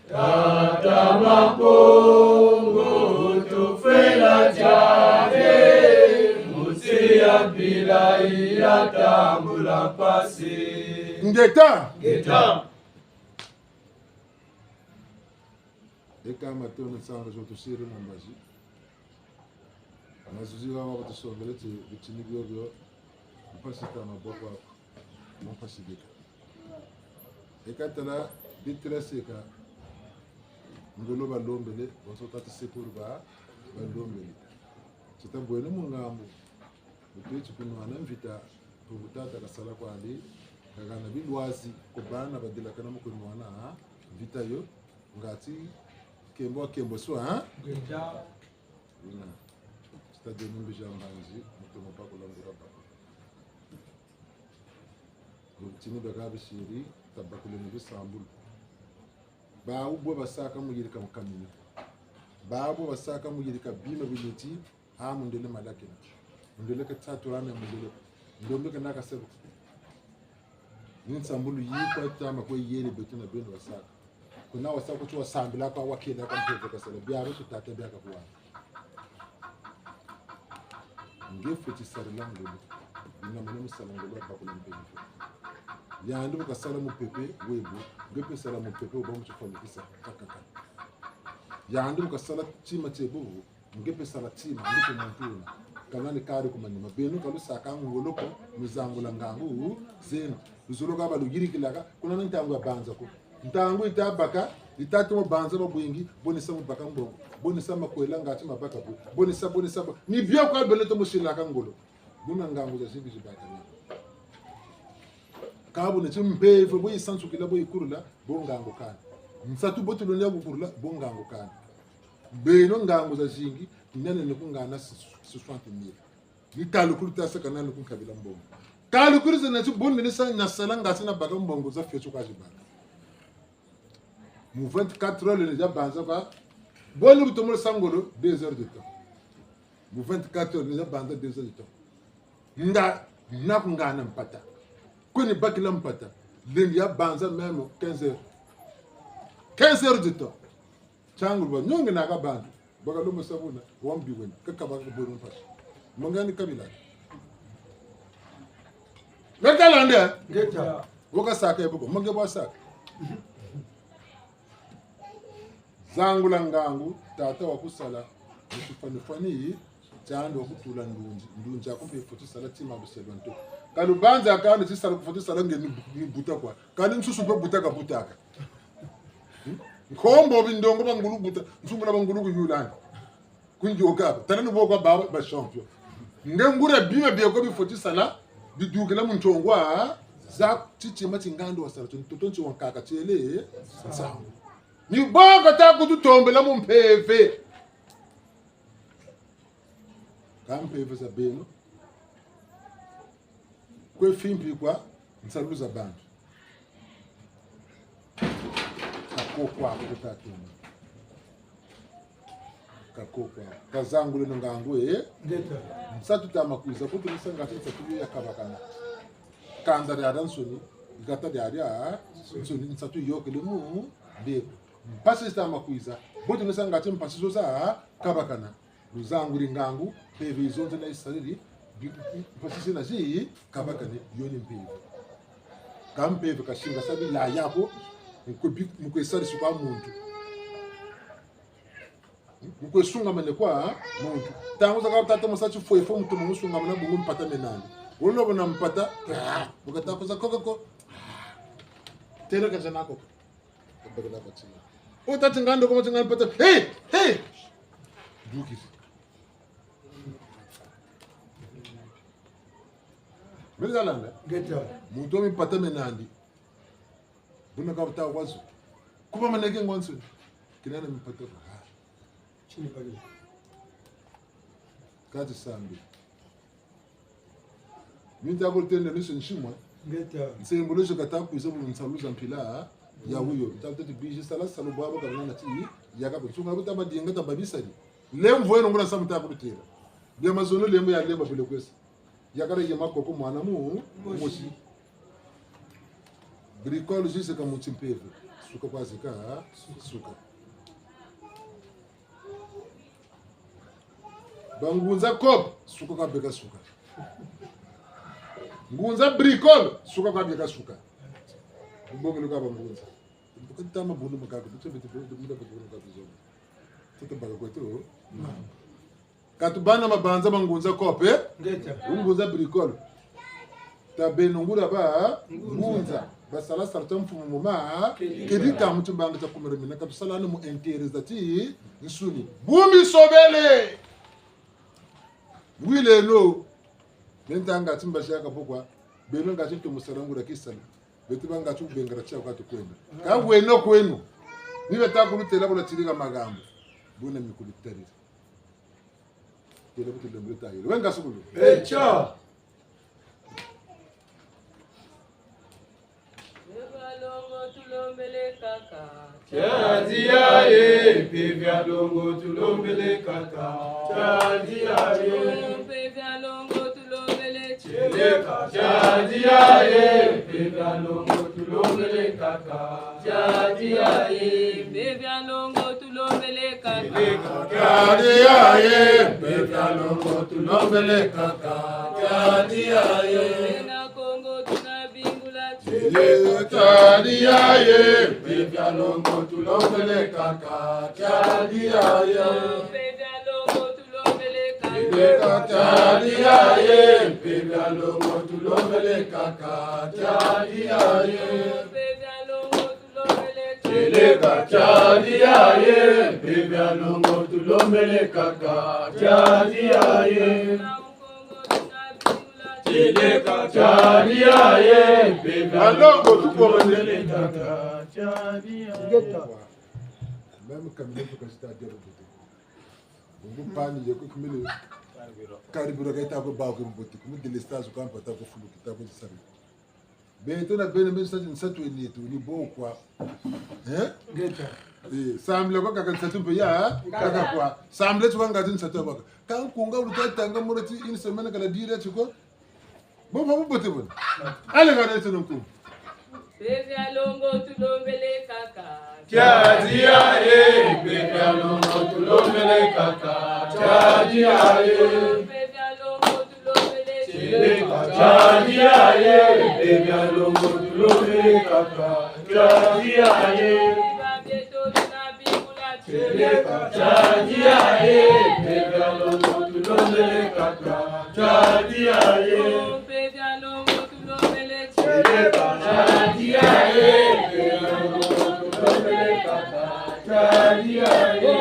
Tata Mpungu, tufwila tiari, mu nsi ya mpila yi ya tambula mpasi. Ngeta. Ngeta. Eka matondo nsangu zo tusiri na mbazi. Mazuzi wa wa tusongele ti bitini biobio, mpasi ta maboko aku, mpasi bika. Eka tala bitila seka, ngolo balombele, bonso tata sekuru ba, balombele. Tita bwene mu ngambu, bu tweti kunwana mvita, mpungu tata kasala kwandi, kahana bilwazi, ku bana badilakana mu kunwana, ha, mvita yo, ngati, kembo wa kembo swa, ha? Ngeta. Wina, tita denu mbizi ya mbanzi, mutomo bakula ngura bako. Butini baka bisiri, tabakuleno bisambulu. Bawu bwe basaka mu yirika mu kamina. Bawu bwe basaka mu yirika bima bineti, ha mundele malakina. Mundele ka tatu rame mundele. Ndombe ka naka sebo. Ni nsambulu yi kwa tama kwe yele beto na beno basaka. Kuna wasaka kuti wasambila kwa wakela kwa mpeve kasala. Biabe tutata biaka kuwa. Nge fweti sarila ngolo. Bina mwana musala ngolo wa bakula mpeve. Yandi bu kasala mupepe webo. Nge mpe sala mupepe webo mu tifwanikisa. Kakaka. Yandi bu kasala tima tiebo. Nge mpe sala tima, nge mpe muntu wena. Kana ni kari ku manima. Beno ka lusaka ngolo ko, muzangula ngangu zeno. Luzolo ka baluyirikilaka, kuna ni ntangu ya banza ko. Ntangu yita baka, yita tomo banza babwingi, boni sa mu baka mbongo. Boni sa makwela ngati mabaka bu. Boni sa, boni sa, bo-, ni bio kwa beno tomo silaka ngolo. Buna ngangu zazingi zibakana. Ka buna ti mpeve, bo yisansukila, bo yikurula, bo ngangu kani. Nsatu bo tulonda kukurula, bo ngangu kani. Beno ngangu zazingi, nene ni kungana soixante mille. Ni calcul ta saka nani kunkabila mbongo. Calcul zena ti bo nene sa nasala ngati nabaka mbongo za fioti kwa zibaka. Mu vingt-quatre heures, ni za banza kwa. Bo ni bu tomo sa ngolo, deux heures de temps. Mu vingt-quatre heures, ni za banza deux heures de temps. Nga, na kungana mpata. Kwe ni bakila mpata. Lendi ya banza même quinze heures. Quinze heures de temps. Tiangulu ba nyonge na ka bantu. Baka lomo sabuna, wambi wena. Kaka baka bweno mpasi. Mongeni kabila. Ngeta lande. Ngeta. Wo kasaka ye bo ko. Monge bwa saka. Zangula ngangu, tata wa kusala, mu tifwanifwani tiandi wa kutula ndunzi, ndunzi aku mpe fweti sala tima buselwa nto. Ka lubanza kani tisala ku fweti sala nge ni, ni buta kwa. Kani nsusu mpe buta kabutaka. Hmm? Nkombo bindongo bangulu buta, nsusu na bangulu kuyulani. Kunjoka, tala ni bo kwa ba, ba champion. Nge ngura bima bieko bi fweti sala, bidukila mu ntongwa, za titima ti nganda wasala, tio ntoto nti wankaka tiele, nsangu. Ni bo kata kututombela mu mpeve. Ka mpeve za beno. Kwe fimpi kwa nsalu za bantu. Ka ko kwa ko tatuma. Ka ko kwa. Kazanguleno ngangu, eh? Ngeta. Nsatu tama kwiza, kutu nisanga ti nsatu yo yakabakana. Kanda diadiansoni, ngata diadiansoni, nsatu yiyôkele mu, nde. Mpasi zitama kwiza, bo tu nisanga ti mpasi zo zakabakana. Luzanguri ngangu, mpeve zonzele na yisaliri, bi-, bi-, mpasi zina zikabakane, yo ni mpeve. Ka mpeve ka singa sa bila yako, mu kwe bi-, mu kwe sarisi kwa muntu. Mu kwe sungamane kwa muntu. Ntangu zakaka tata musa ti fwefwe muntu mu sungamana bungu mpata mena nandi. Wolo bona mpata, ah, bu kata ko za koko ko. Ah. Têle ka zana koko. Bakila kwa tima. O tati ngando ko mati ngando pata. Hey! Hey! Dukiri. Meli za landa? Ngeta. Muntu wa mpata mena nandi. Buna ka buta wazo. Kuba maneke ngwanso. Kina na mpata ko. Ha. Tini pagila. Kati sambi. Mi nta ko tenda miso nsimwa. Ngeta. Nsembolo zo kata kwiza mu nsalu za mpila ya wuyo. Nta ko teti bizi sala salu bwabo kabana nati yaka ko. Nsunga buta madinga ta babisari. Lemvo eno ngula samu ta ko tela. Bia mazono lemvo ya lemba bile kwesa. Yakala ye makoko mwana mu, mosi. Bricole zizeka mu timpeve. Suka kwa zeka, suka. Bangunza coop, suka kwa beka suka. Ngunza bricole, suka kwa beka suka. Mbongo luka bangunza. Mbuka tama bunu makaku, bitu bitu bunu makaku, bunu makaku zona. Tutu baka kwetu. Ka tubâ na mabanza ma ngunza coop, eh? Ngeta. Ngunza bricole. Tabeno nguria ba ngunza. Basala sala tia mfumu muma. Kedika. Kedika mu timbanga tia kumira mina. Ka tusalani mu intérêt za tinsuni. Bumi sobele. Ngwileno. Meno ntanga timba tiaka pokwa. Beno ngati nto musala nguria kisala. Beto banga tu bengara tia kwa tukwenda. Ka weno kweno. Ni bata kulutela kula tilika magambo. Buna mikulu tarira. Tele kuti lembo tayele. Wenga sukulu. Echa. Mpeve ya longo tulombele kaka. Tiadi yaye, mpeve ya longo tulombele kaka. Tiadi yaye. Mpeve ya longo tulombele. Tieleka, tiadi yaye, mpeve ya longo tulombele kaka. Tiadi yaye. Mpeve ya longo tulombele kaka. Tieleka, tiadi yaye, mpeve ya longo tulombele kaka. Tiadi yaye. Bena Kongo tuna bingula. Tieleka, tiadi yaye, mpeve ya longo tulombele kaka. Tiadi yaye. Mpeve ya longo tulombele kaka. Tieleka, tiadi yaye, mpeve ya longo tulombele kaka. Tiadi yaye. Mpeve ya longo Tieleka tiadi yaye, mpeve ya longo tulombele kaka, tiadi yaye. Tieleka tiadi yaye, mpeve ya longo tulombele kaka, tiadi yaye. Même camionnette ka sita dia robote. Bungu panne ye ko kumele. Carburant ka yita ko bâ ko mbote. Kumele délestage ka mpata ko fulu kita ko sabi. Beto na beno, beno nsatu, nsatu eni yeto, ni bo kwa. Hein? Ngeta. Eh, sambila kwa kaka nsatu mpe ya, kaka kwa. Sambila ti kwa ngati nsatu ya baka. Ka nkunga wuluta tanga mura ti une semaine kala dire ti ko. Bo ba bubote bona. Allez, ngana yeto nkunga. Mpeve ya longo tulombele kaka. Tiadi yaye, mpeve ya longo tulombele kaka. Tiadi yaye. Mpeve ya longo Tieleka tiari aye, mpeve ya longo tulombele kaka tiari aye. Tieleka tiari aye, mpeve ya longo tulombele kaka tiari aye. Tieleka tiari aye, mpeve ya longo tulombele kaka tiari aye.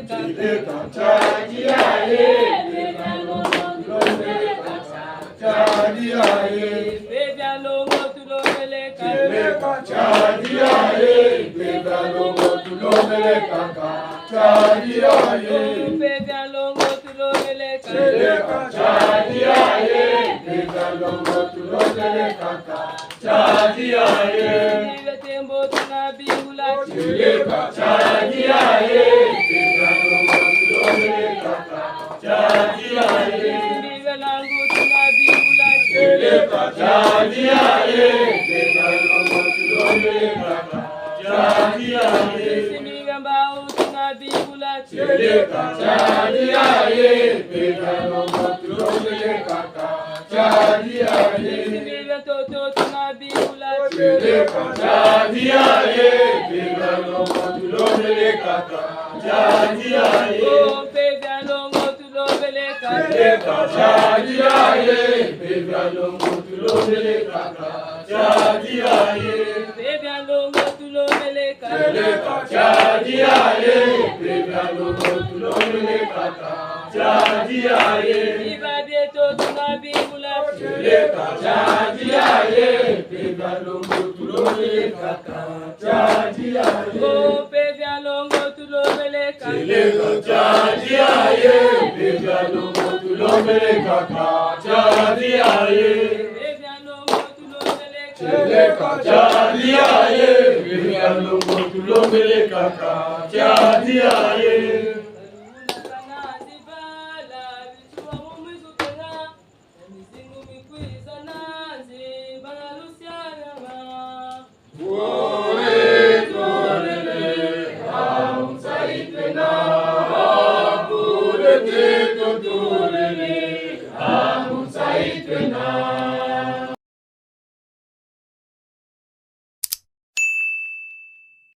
Tieleka tiari aye, mpeve ya longo tulombele kaka tiari aye. Mpeve ya longo tulombele kaka. Tieleka tiari aye, mpeve ya longo tulombele kaka tiari aye. Mpeve ya longo tulombele kaka. Tieleka tiari aye, mpeve ya longo tulombele kaka tiari aye. Bibe tembo tuna bingula. Tieleka tiari aye, mpeve ya longo tulombele kaka tiari aye. Bibe langu tuna bingula. Tieleka tiari aye, mpeve ya longo tulombele kaka tiari aye. Bibe mbau tuna bingula. Tieleka tiari aye, mpeve ya longo tulombele kaka tiari aye. Bibe toto tuna bingula. Tieleka tiari aye, mpeve ya longo tulombele kaka tiari aye. Oh, mpeve ya longo tulombele kaka. Tieleka tiari aye, mpeve ya longo tulombele kaka tiari aye. Mpeve ya longo tulombele kaka. Tieleka tiari aye, mpeve ya longo tulombele kaka tiari aye. Biba bieto tuna bingula. Tieleka tiari aye, mpeve ya longo tulombele kaka tiari aye. Oh, mpeve ya longo tulombele kaka. Tieleka tiari aye, mpeve ya longo tulombele kaka tiari aye. Mpeve ya longo tulombele kaka. Tieleka tiari aye, mpeve ya longo tulombele kaka tiari aye.